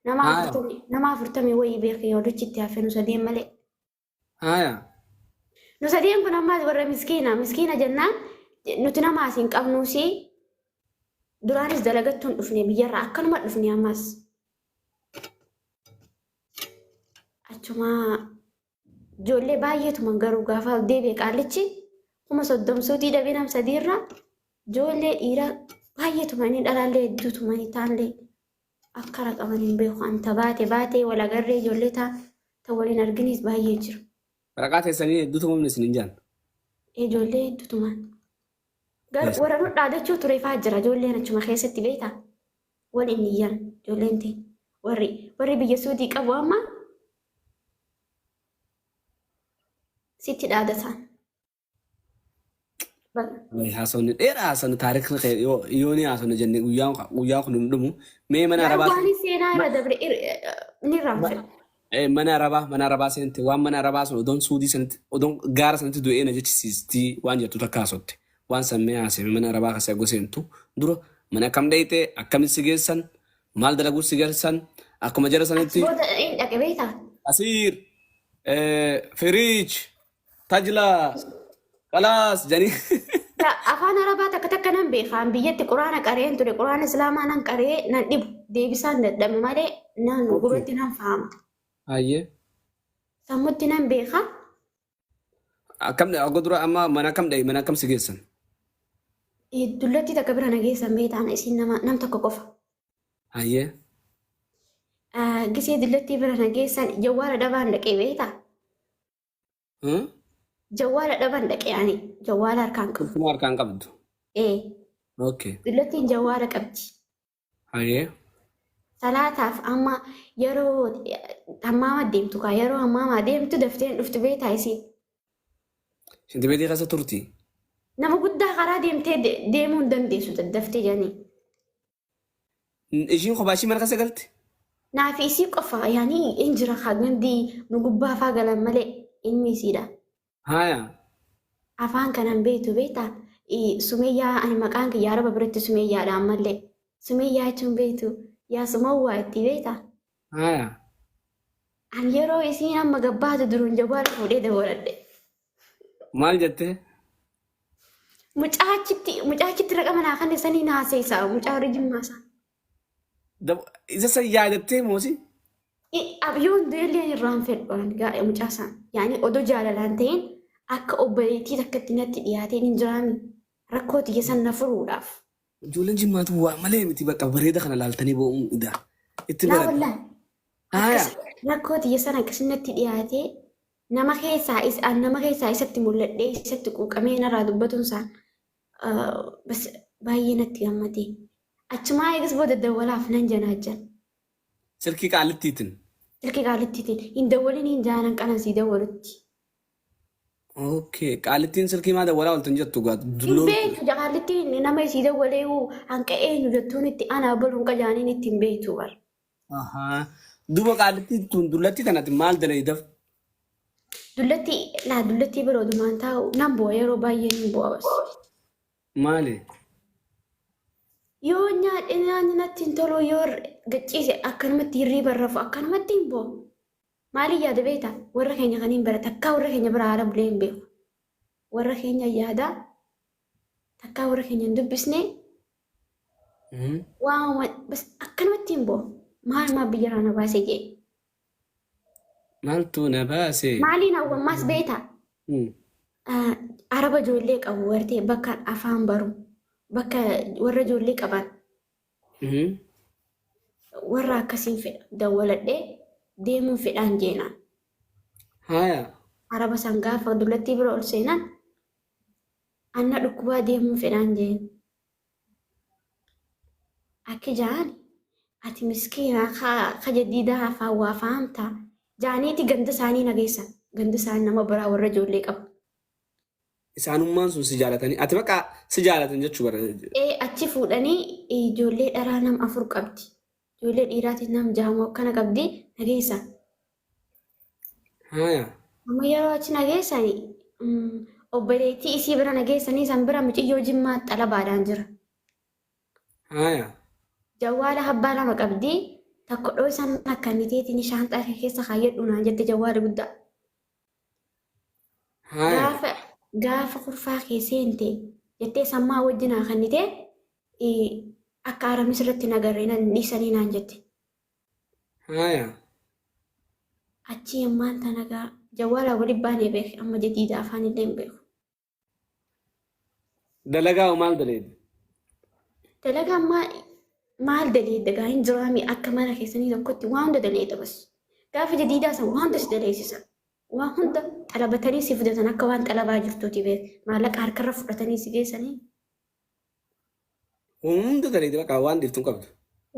Nama 40 wayii beekee yoo itti hafe nu sadeen malee. Haaya. Nu sadeen kun ammaas warra miskiina miskiina jennaan nuti nama asiin qabnuusi duraanis dalagattuun dhufne biyyarraa akkanuma dhufne ammas. Achuma ijoollee baay'eetuma garuu gaafa deebi'e qaallichi 30,000 suutii dhabee nam sadiirra ijoollee dhiiraa baay'eetumanii dhalaallee hedduutumanii taanillee akka raqaman hin beeku. Anta baate baatee wal agarree ijoollee ta waliin arginis baay'ee jiru. Waraqaa teessanii hedduutu mamni isin hin jaan. Ijoollee hedduutumaan. Garuu warra nu dhaadachuu ture fa'aa jira ijoolleen achuma keessatti beektaa? Wal inni iyyan ijoolleen ta'e. Warri biyya suutii qabu amma sitti dhaadatan. Haasawni dheeraa haasawni taarikni yoo ni haasawni jenne guyyaan kun hin dhumu. Mee mana arabaa Waan seenaa irra dabre ni raanfadha. Mana arabaa seente waan mana arabaa sun odoon suudii sanatti odoon gaara sanatti du'ee na jechisiistii waan jettu takka haasotte. Waan san mee haasa'e mana arabaa keessa eeguu seentu dura mana akkam dheeyte akkamitti si geessan maal dalaguu si geessan akkuma jara sanitti. Booda hin dhaqe beektaa? Asiir firiij tajla qalaas jedhanii. Afaan Arabaa takka takka nan beeka. Biyyatti quraana qareen ture. Quraana Islaamaa nan qaree nan dhibu. Deebisaan dadhabe malee nan gurratti nan fahama. Hayyee. Sammutti nan beeka. Akkam akka dura amma mana akkam dhahi mana akkam si geessan? Dullatti takka bira na geessan beektaan isin nama nam tokko qofa. Hayyee. Gisee dullatti bira na geessan jawwaala dhabaan dhaqee beektaa? Jawwaala dhaban dhaqee ani jawwaala harkaan qabu. Kultuma harkaan qabdu. Ee. Okay. Dullattiin jawwaala qabdi. Hayyee. Salaataaf amma yeroo hammaama deemtu kaa yeroo hammaama deemtu daftee hin dhuftu beektaa isiin. Shintibeetii keessa turti. Nama guddaa karaa deemtee deemuu hin dandeessu daddaftee jedhanii. Ishiin kophaa ishii mana keessa galti? Naafi isii qofa yaani hin jira kaa gandi nu gubbaa faa galan malee ilmi isiidha. Haaya. Afaan kanan beektu beektaa? Sumeeyyaa ani maqaan kiyya araba biratti Sumeeyyaadha ammallee. Sumeeyyaa jechuun beektu yaa Sumawwaa itti beektaa? Haaya. Ani yeroo isiin amma gabbaatu duruun jawwaala fuudhee dabaladhe. Maal jettee? Mucaa achitti raqama naa kan sanii naa seesa mucaa warri jimmaa isaa. Isa san yaadattee moosi? Yoon du'ellee irraan fedhu ani mucaa isaan. Yaani odoo jaalalaan ta'in akka obboleettii takkatti natti dhiyaatee hin jiraami. Rakkoo tiyya san na furuudhaaf. Ijoolleen Jimmaatu waa malee miti bakka bareeda kana laaltanii boo'uun idaa. Itti Laa baradha. wallaahi. Haaya. Akkas rakkoo tiyya sana akkasinatti dhiyaatee nama keessaa nama keessaa isatti mul'adhee isatti quuqamee narraa dubbatuun isaa bas baay'ee natti gammade. Achumaa eegas booda dawwalaaf nan janaajjan. Silkii qaalittiitiin. Silkii qaalittiitiin hin dawwalin hin jaanan qanan sii dawwalutti. Okay. Qaalittiin silkii maa dawwalaa ooltan jettu gaa Hin dulloomtu. beektu qaalittiin nama isii dawwalee hanqa eenyu jettuun itti anaa baluun qajaaniin itti hin beektu bar. Ahaa. Duuba qaalittiin tun dullatti tanati maal dalaydaf? Dullatti laa dullattii bira odumaan taa'u nan bu'a yeroo baay'ee nan bu'a bas. Maali? Yoo nyaadhe nyaanni natti hin tolu yoo gachiise akkanumatti hirriiba rafu akkanumatti hin bu'u. Maaliin yaada beektaa? Warra keenya kan hin bara takkaa warra keenya bira haala bulee hin beeku. Warra keenya yaada takkaa warra keenya hin dubbisne waamuma bas akkanumatti hin bu'u. Maal maa biyya irraa na baasee jee. Maaltu na baase? Maaliin hawwammaas beektaa? Araba ijoollee qabu wartee bakka afaan baru bakka warra ijoollee qaban warra akkasiin fedha dawwaladhee deemuun fedhaan jeenaan. Haaya. Araba san gaafa dullattii bira ol seenan anna dhukkubaa deemuun fedhaan jeen. Akki jaan ati miskiina ka jaddiidaa afaan waa fahamta jaaniiti ganda isaanii nageessan ganda isaanii nama biraa warra ijoollee qabu. Isaanummaan sun si jaalatanii ati bakka si jaalatan jechuu bara. Ee achi fuudhanii ijoollee dharaa nama afur qabdi. Ijoollee dhiiraatiin nam jahamu akkana qabdi nageessan. Haaya. Amma yeroo achi nageessan obboleettii isii bira nageessanii san bira muciyyoo Jimmaa xalabaadhaan jira. Haaya. Jawwaala habbaa lama qabdi. Takko dhoo isaan akka inni teetiin shaanxaa kee keessa kaayyadhu naan jette jawwaala guddaa. Haaya. Gaafa kurfaa kee seente jettee sammaa wajjin haa kennite akka aramis irratti nagarree nan dhiisanii naan jette. Haaya. Achi ammaan tana gaa jawwaala waliin baanee beeke amma jadiida afaan illee hin beeku. Dalagaa hoo maal daleedde? Dalagaa ammaa maal daleedda gaa hin jiraami akka mana keessanii tokkotti waan hunda daleedda bas. Gaafa jadiidaa san waan hunda si daleessisa. Waan hunda xalabatanii si fudhatan akka waan xalabaa jirtuuti beek. Maallaqa harkarra fudhatanii si geessanii. Hunda daleedde bakka waan dhiiftu hin qabdu.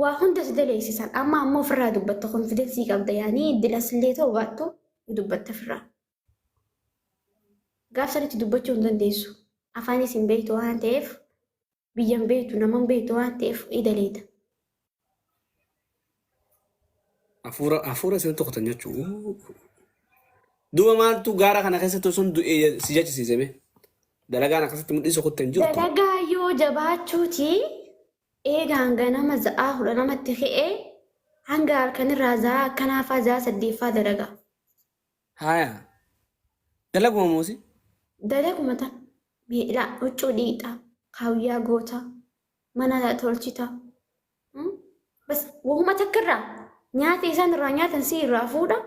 Waa hunda si daleessisan amma ammoo ofirraa dubbatta confidence qabda yaanii dilas illee ta'u baattu dubbatta ofirraa. Gaaf sanitti dubbachuu hin dandeessu. Afaanis hin beektu waan ta'eef biyya hin beektu nama hin beektu waan ta'eef idaleeta. Hafuura hafuura isin tokkotan jechuu. Duuba maaltu gaara kana keessatti osoo hin du'e si jechisiise mee? Dalagaan akkasitti mul'isu kutte hin jirtu. Dalagaa yoo jabaachuuti eegaan ganama za'aa 12tti ka'ee hanga halkanirraa za'aa akkanaafaa za'aa saddeeffaa dalagaa. Haaya. Dalaguma muusi. Dalaguma tan miidhaa huccuu dhiixa kaawuyyaa goota mana tolchita. Bas wahuma takka irraa nyaata isaan irraa nyaatan si irraa fuudha.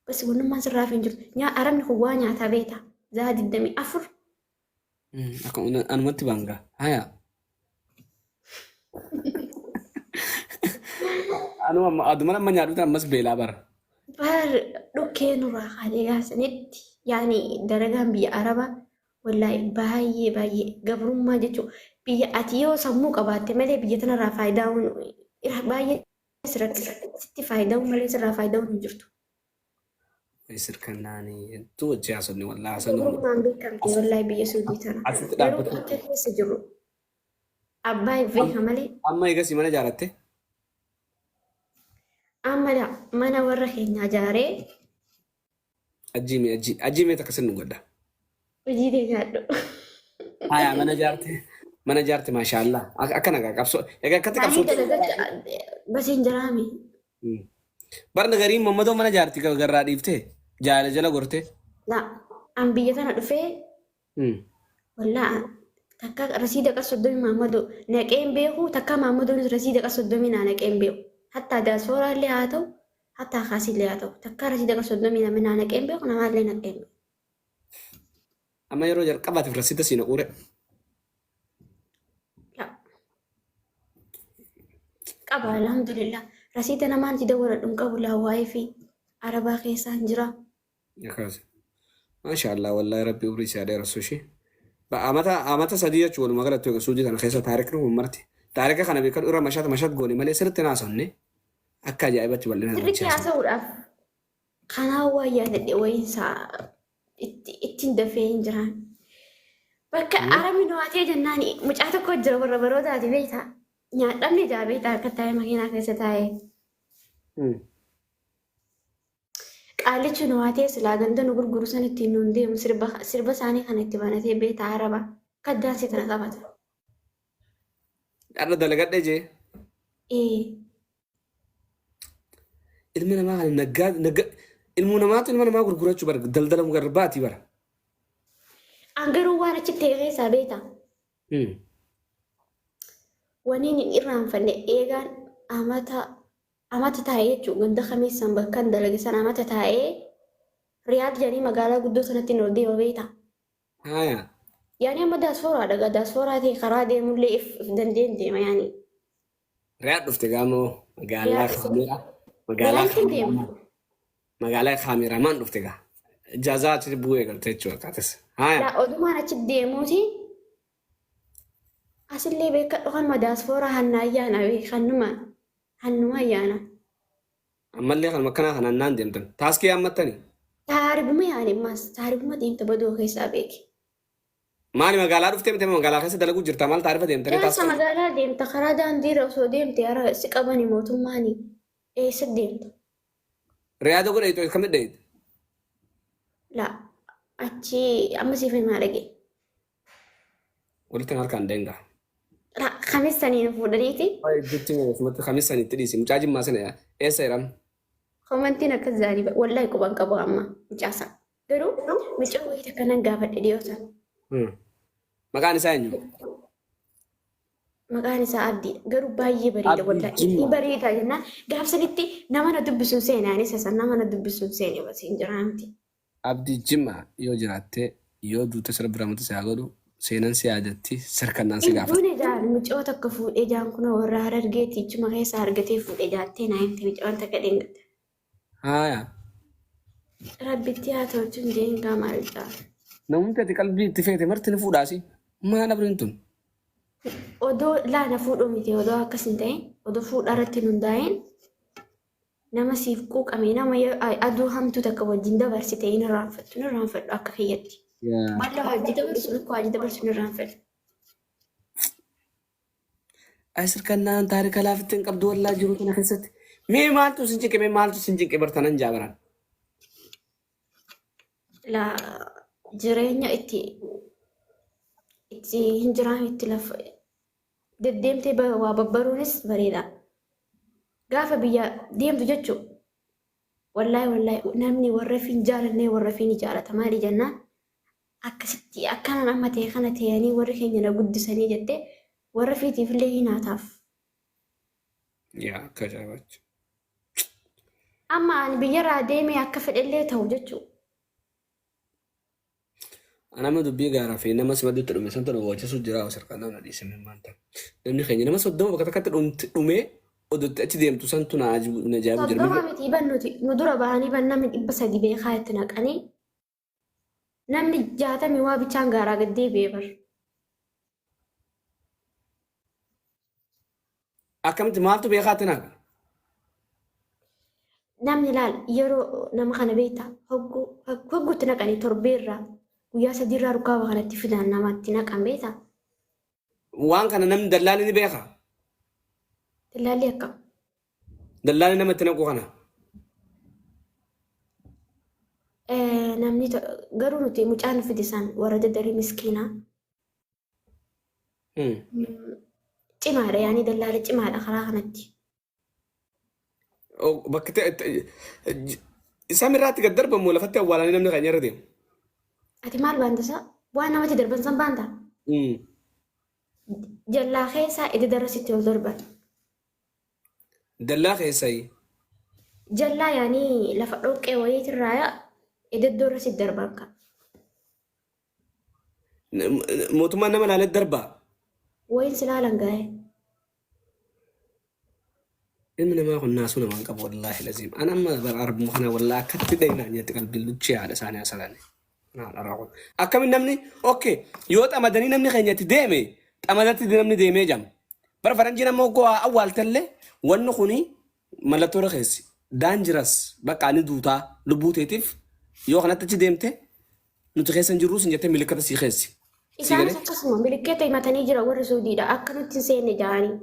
Bas wannummaan sirraa hin jirtu. Arabni kun waa nyaataa beekta. Za'aa 24. Akka anumatti baangaa. Haaya. Anuma aduma amma nyaadhu ammas beelaa bara. Bar dhukkee nurraa kaatee gaasanitti yaani dalagaan biyya Arabaa wallaahi baay'ee baay'ee gabrummaa jechuun biyya ati yoo sammuu qabaatte malee biyya tanarraa faayidaa baay'ee si rakkisa. Sitti faayidaa malee sirraa faayidaa hin jirtu. Sirkannaanii hedduu wajji haasofni wallaahi haasofni. Gabrummaan beekamte wallaahi biyya Suudii tana. Asitti Garuu dhaabbatu. akka keessa jiru abbaa beeka malee. Amma eegasii mana ijaarratte. Amma mana warra keenyaa ijaaree. Ajjiimee ajjii ajjiimee takka sin nu godha. Hojii tee nyaadhu. Haya mana ijaarte mana ijaarte maashaallah akka nagaa qabsoo egaa akkatti Ani qabsoo. dalagacha basiin jiraami. Barna gariin mammadoo mana ijaarti garraa dhiiftee jaala jala gortee. La an biyya tana dhufee wallaa takka rasiida qas 30 Mahammadoo naqee hin beeku takka Mahammadoonis rasiida qas 30 naa naqee hin beeku. Hattaa diasporaallee haa ta'u hattaa kaasillee haa ta'u takka rasiida qas 30 nama naa naqee hin beeku namaallee naqee hin beeku. Amma yeroo jalqabaatiif rasiida sii naquure. La Qaba, alhamdulillah. Rasiida namaan itti dawwaladhu hin qabu, laawwaa'ee fi arabaa keessaan jira. Akkas. Maasha Allah, wallahi Rabbi umrii si haa dheeressu ishee. Amata amata 3 jechuun walumaa galatti egaa suudii kana keessa taarikni kun marti. Taarika kana beekan irra mashat mashat goone malee sirriitti naasofne akka ajaa'ibatti bal'inaan Sirriitti wajji haasofne. Haasa'uudhaaf kanaa waan yaadadhe wayiinsaa itti ittiin dafee hin jiraan. Bakka arabni nu haatee jennaan mucaa tokko jira, warra barootaati beektaa. Nyaadhamni jaa beektaa, akka taa'ee makiinaa keessa taa'ee. Qaalichi nu haatee silaa ganda nu gurguru san ittiin nuun deemu, sirba sirba isaanii kana itti banatee beektaa, araba. Akka daansii tana taphata. Har'a dalagadhe jee. Ee. Ilma namaa kana naggaa nagga ilmoo namaatu ilma namaa gurgurachuu bara daldala garbaati bara. An garuu waan achitti ta'e keessaa beektaa. Waniin hin irraanfanne, eegaan amata amata taa'ee jechuun ganda kamiissan bakka hin dalage sana amata taa'ee, Riyaad jedhanii magaalaa guddoo sanatti ol deema beektaa. Haaya. Yaani amma daaspooraadha gaa, daaspooraa ta'e karaa deemullee if dandeen deema yaani. Riyaad dhufte gaamoo magaalaa Riyaad dhufe. kaameeraa magaalaa Riyaaditti deema. kaameeraa magaalaa kaameeraamaan dhufte gaa. Ijaazaa achitti bu'ee eegalte jechuudha taates. Haaya. Laa, odumaan achi deemuuti asillee beekadhu, kanuma daaspooraa hanna ayyaana beekannuma hannuma ayyaana. Ammallee kanuma akkanaa kanaan naan deemtan. Taaskii yaammattani. Taaribuma yaani ammas taaribuma deemta badoo keessaa beeki. Maali, magaalaa dhuftee miti, magaalaa keessa dalaguu jirta, maal taarifa deemtanii Jaarsa taaskii? magaalaa deemta, karaa daandiirra osoo deemte hara si qabani mootummaani, eessa deemta? Riyaada godhe ixoo kamitti dhayite? Laa, achi amma siif himaa dhage. Walitti harkaan deengaa. Laa, kamissanii fuudhaniiti. Iddootti sumatti kamissan itti dhiisi. Mucaa Jimmaa sana eessa jedhama? Komantiin akkas zaanii, wallahi quban qabu amma mucaasaa. Garuu mucaa wayii takka nan gaafadhe dhiyoota. Maqaan isaa eenyu? Maqaan isaa Abdii. Garuu baay'ee bareeda. Abdii Wallahi Jimmaa. ni bareeda jennaan gaafsanitti nama na dubbisuun seene, anis isa nama na dubbisuun seene bas hin jiraa miti. Abdii Jimmaa, yoo jiraatte, yoo duute sirra biramatti si haa godhu, seenan si yaadatti, sirkannaan si gaafata. Iddoon ijaan mucoo tokko fuudhee jaan kun warra Harargeetti ichuma keessa argatee fuudhee jaattee naa himte mucoon takka dheengatte. Haaya. Rabbitti haa tolchuun jeengaa maal jaa. Namumti ati qalbii itti feete marti ni fuudhaasi. Maal abriin tun? Odoo laana fuudhuu miti, odoo akkas hin ta'in, odoo fuudha irratti hin hundaa'in, nama siif quuqame, nama aduu hamtuu takka wajjin dabarsite hin irraanfattu, hin irraanfadhu akka kiyyatti. Maallaa hojii dabarsu akka hojii dabarsu hin irraanfadhu. Ay, sirkannaan taarika laafitti hin qabdu wallaa jiru kana keessatti. Mee maaltu sin cinqe, mee maaltu sin cinqe bartanan jaabaran? La, jireenya itti itti hin jiraan itti lafa deddeemtee waa babbaruunis bareeda. Gaafa biyya deemtu jechuun, wallaahi wallaahi, namni warra fi hin jaalannee warra fi ni jaalata. Maali jennaan, akkasitti akkanan amma ta'e kana ta'anii warri keenya na guddisanii jettee warra fiitiif illee hin haataaf. Yaa, akka ajaa'ibaatti. Amma ani biyyarraa deemee akka fedhellee ta'u jechuudha. Anama dubbii gaaraa fi nama simaddutti dhume santu na wachisu jira, sirkannaa na dhiise maanta. Namni keenya nama 30 bakka takkatti dhumee odotti achi deemtu santu na ajibu na ajaa'ibu jira. 30 miti, ban nuti nu dura bahanii ban namni 300 beekaa itti naqanii, namni 60 waa bichaan gaaraa gad deebi'ee bar. Akkamitti, maaltu beekaatti naqa? Namni laal yeroo nama kana beektaa, hogguu hogguutti naqanii torbeerraa guyyaa sadiirraa rukkaaba kanatti fidan namatti naqan beektaa. Waan kana namni dallaalli ni beeka. Dallaalli akkam? Dallaalli nama itti naqu kana. Namni garuu nuti mucaan fide san warra daddarii miskiinaa. Cimaadha, yaani dallaala cimaadha karaa kanatti. Bakki isaan irraatti gad darbamu lafatti awwaalanii namni keenya irra deemu. Ati maal baantasa? Waan namatti darban san baanta? Jallaa keessaa itti darasitti ol darban. Dallaa keessaayi. Jallaa yaani lafa dhoqqee wayiitirraa idaddoo irra sitti darban kan. Mootummaan nama ilaalee darbaa. Wayin si laalan gaa'e. Ilmi namaa kun naasuu namaa hin qabu wallaahi laziim. An amma bara arbuma kana wallaahi akkatti dhaynaa nyaatti qalbiin luchee haadha isaanii hasalani. Akkamiin namni okay yoo xamadanii namni keenya itti deeme xamadatti namni deemee jam. Bara faranjiin amma hoggoo haa awwaaltellee wanni kuni mallattoo irra keessi. Daanjiras bakka ani duutaa lubbuu teetiif yoo kanatti achi deemte nuti keessa hin jirruu sin jettee milikkata sii keessi. Sii Isaanis galee? akkasuma milikketa himatanii jira warri Suudiidha akka nutti hin seenne ja'anii.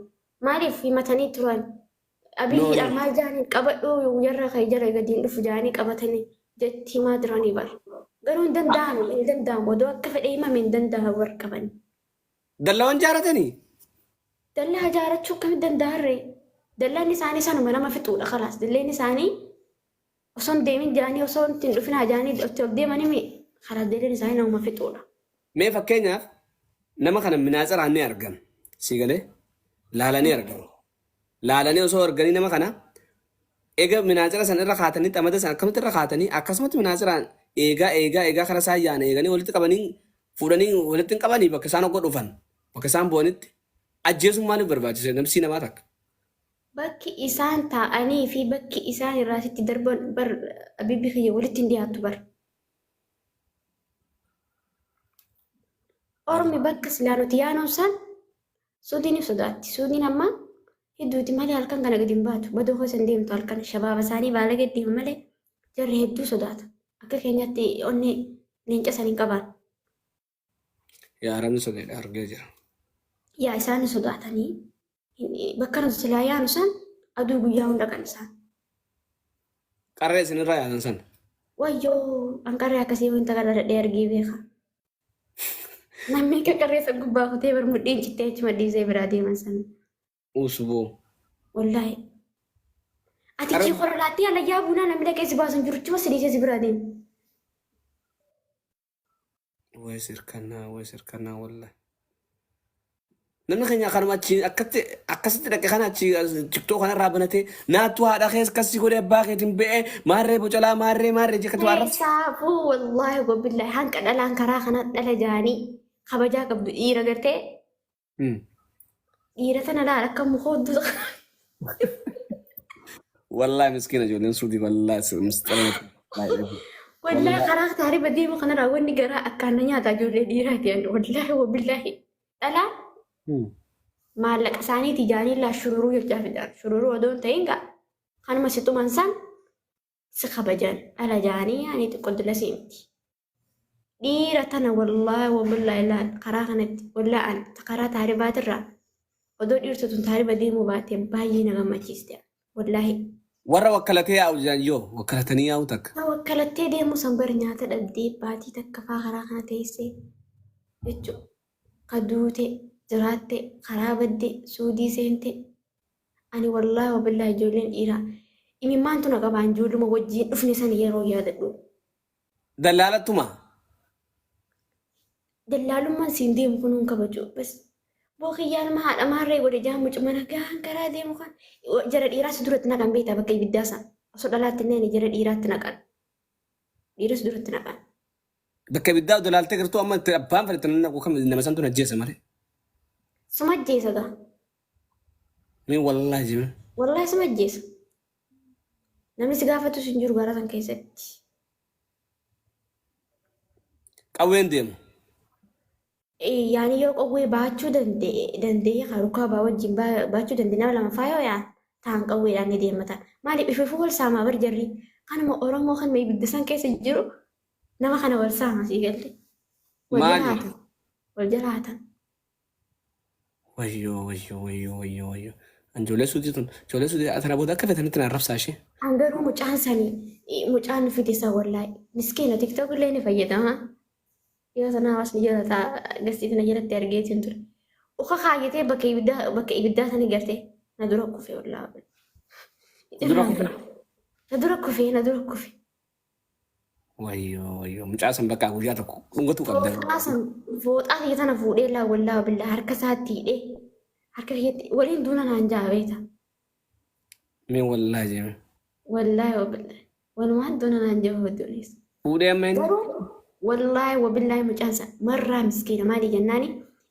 Maaliif himatanii turan? No, Abiyyiidha no. maal ja'anii qabadhuu jarra kee jala gadi hin dhufu ja'anii qabatanii jetti himaa turanii bar. Garuu hin danda'amu hin danda'amu odoo akka fedhe himame hin danda'amu bar qabanii. Dallawan jaaratanii? Dallaa ijaarachuu akkamitti danda'arree? Dallaan isaanii sanuma nama fixuudha kalaas. Dalleen isaanii osoo hin deemin ja'anii osoo hin dhufinaa ja'anii itti ol deemanii mi kalaas dalleen isaanii namuma fixuudha. Mee fakkeenyaaf nama kana minaatsiraan ni argan. Sii galee? Laalanii argan. Laalanii osoo arganii nama kana ega minaatsira san irra kaatanii xamada san akkamitti irra kaatanii akkasumatti minaatsiraan eegaa eegaa eegaa kara isaan yaana eeganii walitti qabanii fuudhanii walitti hin qabanii bakka isaan hogga dhufan bakka isaan bu'anitti ajjeesuun maaliif barbaachise namsii namaa takka. Bakki isaan taa'anii fi bakki isaan irraa sitti darban bar abibbi kiyya walitti hin dhiyaattu bar. Ormi bakka silaa nuti yaanuun san Suudiin if sodaatti. Suudiin amma hedduuti malee halkan kana gadi hin baatu. Badoo keessa hin deemtu halkan. Shabaaba isaanii baalagee deema malee jarri hedduu sodaata. Akka keenyatti onnee leenca san hin qabaan. Yaa arabni sodaadha argee jira. Yaa isaan sodaatanii bakka nuti silaa yaanu san aduu guyyaa hunda kan isaan. Qarree isinirraa yaasan san. Wayyoo an qarree akkasii wanta kana dhadhee argee beeka. Namni akka qarree san gubbaa kutee bar mudhiin cittee achuma dhiisee biraa deeman sana. Usboo. Wallaahi. Ati Qarree chii korolaattee alayyaa buunaa namni dhaqee si baasu hin jiru chuma si dhiisee si biraa deema. Way sirkannaa way sirkannaa wallahi. Namni keenya kanuma achi akkatti akkasitti dhaqe kana achi tiktoo kanarraa banatee naattu haadha kees akkasii godhee abbaa keetiin ba'ee maarree bocalaa maarree maarree jekkatu arrabsa. Saafuu wallaahi wabillahi hanqa dhalaan karaa kana dhala jaanii kabajaa qabdu dhiira gartee dhiira tana laal akka muka hudduu. Wallahi miskiina ijoolleen suudii wallahi misxira. Wallaahi karaa taariba deemu kanarraa wanni garaa akkaan na nyaata ijoollee dhiiraati ani wallaahi wabillahi dhalaan maallaqa isaaniiti jaanii laa shururuu jechaa fidan shururuu odoo hin ta'in gaa kanuma si tuman san si kabajan dhala jaanii yaani xiqqoo dila siimti. Dhiira tana wallaahi wabillaahi laal karaa kanatti wallaahi an karaa taaribaatirraa odoo dhiirtu tun taariba deemuu baatte baay'ee na gammachiiste wallaahi. Warra wakkalatee yaa'u jiran yoo wakkalatanii yaa'u takka. Ta wakkalattee deemuu san bar nyaata dhabdee baatii takka faa karaa kana teessee jechuudha. Ka duute jiraatte karaa badde suudii seente ani wallaahi wabillaahi ijoolleen dhiiraa imimmaantu na qabaan ijoolluma wajjiin dhufne san yeroo yaadadhu. Dallaalattuma. Dallaalummaan siin deemu kun hin kabaju. Bas boo kiyyaa nama haadha maarree godhe jaa mucuma nagaan karaa deemu kan jara dhiiraas duratti naqan beektaa bakka ibiddaa san osoo dhalaatti illee jara dhiiraatti naqan. Dhiiras duratti naqan. Bakka ibiddaa odoo laaltee gartuu amma itti abbaan fedhe itti naqu kam nama santu na ajjeesa malee. Suma ajjeesa gaa. Mee wallaahi jime. Wallaahi suma ajjeesa. Namni si gaafatus hin jiru gara san keessatti. Qawween deemu. Yaani yoo qawwee baachuu danda'e danda'ee kan rukaa baa wajjin baachuu danda'e nama lama faa yoo yaa'an ta'an qawweedhaan ni deemata. Maaliif ifuufuu wal saamaa bar jarri kanuma Oromoo kanuma ibidda san keessa jiru nama kana wal saama sii galte. Wal jala Maali? hatan. Wal jala hatan. Wayyoo wayyoo wayyoo wayyoo wayyoo. An ijoollee suutii tun ijoollee suutii tana booda akka fetanitti na arrabsaa ishee. An garuu mucaan sani mucaan fide san wallaahi miskiina tiktok illee ni fayyadama. Yoo sana hawaasni jala taa gastii tana jalatti argeetiin ture. Uka kaayyatee bakka ibiddaa sani garte na dura kufe wallaahi. Dura kufe. Na dura kufe na dura kufe. Wayyoo wayyoo mucaa san bakka guyyaa tokko dhungatuu qabda. Fooxaa san fooxaa kiyya tana fuudhee laa wallaahi billaa harka isaatti hidhee harka kiyyatti waliin duuna naan jaa beekta. Mee wallaahi jeme. Wallaahi wabillaahi walumaan duuna naan jaa hodhuunis. Fuudhee amma inni. Garuu wallaahi wabillaahi mucaan san marraa miskiina maali jennaani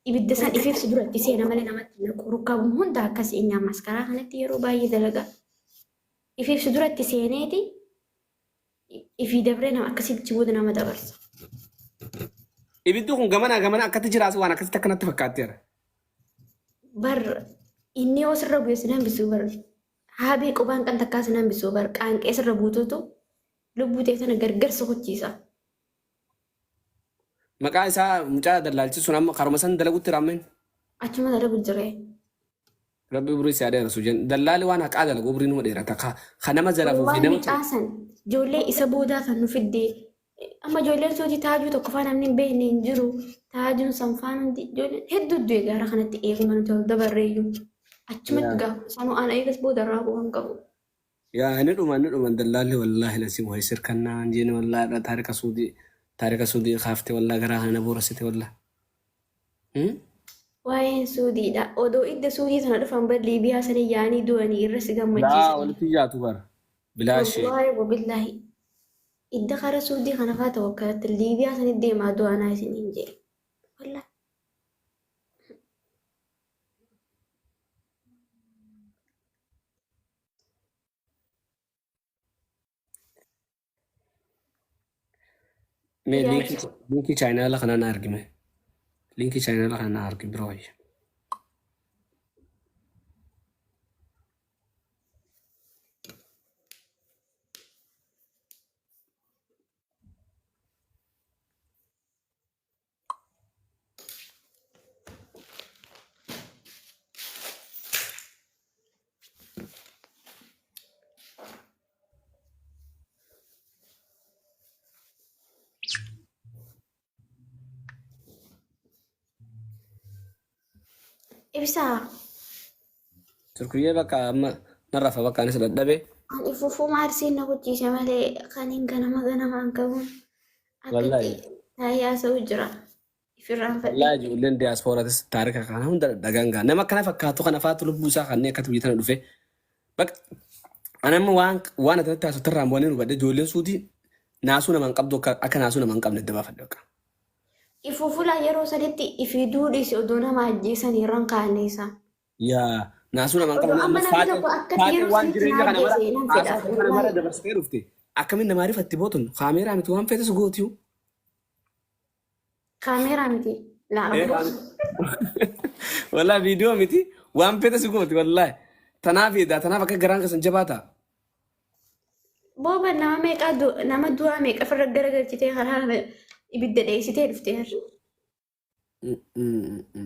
Ibidda san ifiif si duratti seena malee namatti naqu. Rukkaabum hunda akkas inni ammas karaa kanatti yeroo baay'ee dalaga. Ifiif si duratti seeneeti ifii dabree nama akkasitti booda nama dabarsa. Ibiddi kun gamanaa gamana akkatti jiraas waan akkasitti akkanatti fakkaatteera. Bar inni yoo sirra bu'e sin hambisu bar haabee qubaan kan takkaa sin hambisu bar qaanqee sirra buututu lubbuu tee tana gargar sokochiisa. Maqaa isaa mucaa dallaalchi sun amma karuma san dalagutti raammeen. Achuma dalagu jiree. Rabbi umrii si haa dheerasu jen dallaali waan haqaa dalagu umrii numa dheerata ka ka nama zarafuu fi Wallahi nama mucaa san ijoollee isa boodaa kan nu fidde amma ijoolleen suutii taajuu tokko faa namni hin beekne hin jiru taajuun san faan hundi ijoolleen hedduu du'e gaara kanatti eeguma nuti ol dabarreeyyu achumatti gaafa sanuu ana eegas booda irraa bu'uun qabu. Yaa ni dhuma ni dhuman dallaalli wallaahi lasiim wayi sirkannaa hin jeene wallaahi dha taarika suudii taarika suudii kaafte wallaahi garaa kana na booressite wallaahi. Hmm? Waa'een suudiidha. Odoo idda suudii sana dhufan bar Liibiyaa sana yaanii du'anii irra si Laa gammachiisan. walitti jaatu bara. Bilaashee. Wallaahi wabillaahi. Idda kara suudii kana faa tawakkalatti Liibiyaa sani deemaa du'anaa isiniin jee. Wallaahi. Mee liinkii chaayinaala kanaa na argime. Liinkii chaayinaala kanaa na argi biroo wayya. Ibsaa. Turkiyyee bakka amma narra fa bakka anis dadhabe. Ani fufuu maarsiin na kuchiise malee kan hin ganama ganamaan qabuun Wallaahi. akkatti taa'ee haasa'u jira. Ifirraanfadhe. Wallaahi ijoolleen diyaaspooratis taarika kana hunda dhadhagaan gaa. Nama akkana fakkaatu kana faatu lubbuu isaa kanneen akkatti biyya tana dhufe. Bakka ani amma waan waan ati natti haasofte irraa waan hin hubadhe ijoolleen suutii naasuu nama hin qabdu akka akka naasuu nama hin qabne adda baafadhe bakka. Ifuufulaa yeroo sanitti ifii duudhiisi odoo nama ajjeesanii irraan kaa'anii isaan. Yaa naasuu nama hin Odoo qabne amma amma namni faaxee tokko akkatti faaxee yeroo waan sanitti jireenya na kana mara ajjeese nan fedha. haasaa kana mara Wallaahi. dabarsitee dhufte akkamiin namaa rifatti bootun kaameeraa miti waan feetes gootiyu. Kaameeraa miti. Laa Wallahi viidiyoo miti waan feetes gooti wallahi. Tanaaf edaa tanaaf akka garaan keessan jabaa ta'a. Booba nama meeqaa nama du'aa meeqa ofirra garagalchitee karaa ibidda dheessitee dhufte har'a.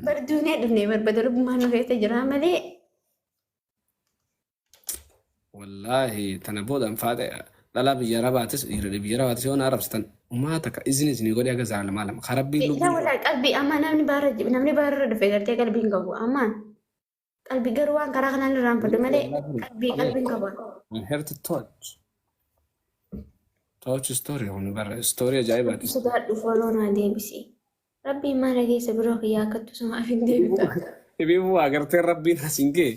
Bar duunee dhufne barbada lubbumaan nu keessa jira malee. Wallaahi tana booda anfaate dhalaa biyya arabaatis dhiira biyya arabaatis yoo na arabsitan umaa takka izni isinii godhe aga zaalamaa lama ka rabbiin Isaa lubbuu walaa qalbii amma namni baara namni baararra dhufe gartee qalbii hin qabu ammaan qalbii garuu waan karaa kanaan irraanfadhu malee qalbii qalbii hin qabu. Heart touch. Touch story kun bara story ajaa'ibaati. Sodaadhu foloo naa deebisi. Rabbiin maala keessa biroo kiyyaa akkattu sumaaf hin deebita. Ibiibuu agartee rabbiin asiin ga'e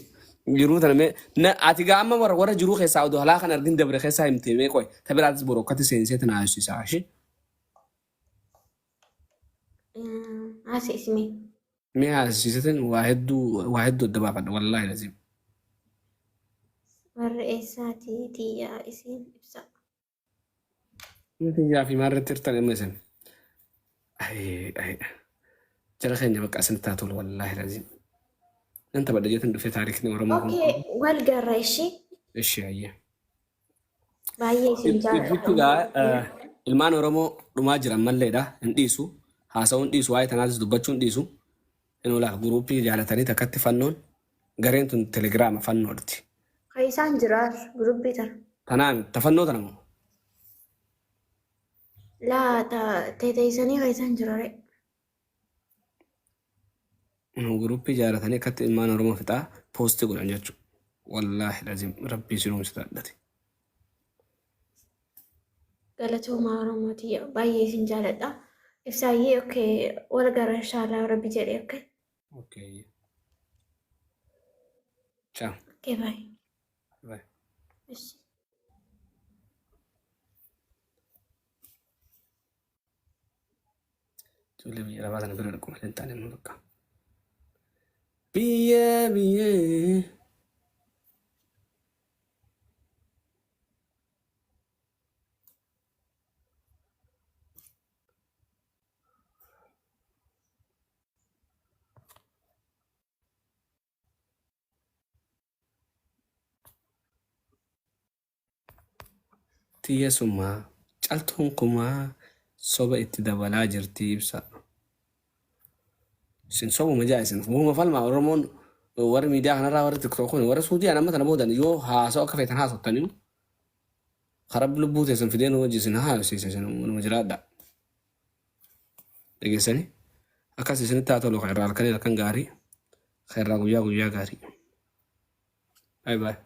jiruu tana mee na ati gaa amma warra warra jiruu keessaa odoo halaa kan argin dabre keessaa himtee mee qoy ta biraatis boru akkatti seensee tana haasisisaa ishee. Haasisi mee. Mee haasisiisetin waa hedduu waa hedduu adda baafadha wallaahi laziim. Warra eessaati tiyyaa isiin ibsa. Tiyyaa fi maarratti hirtan amma isin. Ayii ayii. Jara keenya bakka isinitti haa tolu wallaahi laziim. Nan taphadha jeetan dhufee taarikni Oromoo kun. Okay, wal garra ishii. Ishi ayyee. Baay'ee isin Gidduutti jaalladha. gaa ilmaan Oromoo dhumaa jiran malleedha hin dhiisu. Haasa'uu hin dhiisu waa'ee tanaatis dubbachuu hin dhiisu. Hin oolaa guruuppii jaalatanii takkatti fannoon gareen tun telegiraama fannoodhti. Kan isaan jiraar gurubbii tana. Tanaan tafannoo tana moo? Laa ta teeteessanii kan isaan jiraare. Guruuppii jaalatanii akkatti ilmaan Oromoo fixaa poostii godhan jechuudha. Wallaahi lazim rabbii si nuumsi taadhate. Galatoomaa Oromoo tiyya baay'ee isin jaaladha. Ibsaayyee okay wal gara inshaallah rabbi jedhe okay. Okay. Ciao. Okay bye. Bye. Ishi. Ijoollee biyya arabaa kana bira dhaqu malee hin taane amma bakka. Biyya biyya. Tiyya sumaa caltuun kumaa soba itti dabalaa jirti ibsa. Isin sobuma jaa isin bu'uma falmaa Oromoon warri miidiyaa kanarraa warri tiktok kun warri suudii amma tana boodan yoo haasa'u akka feetan haasottanii karaa lubbuu teessan fidee nu wajji isin haasofsiisa isin numa jiraadha. Dhageessanii akkas isinitti haa tolu kan irraa halkanii halkan gaarii kan irraa guyyaa guyyaa gaarii. Bye bye.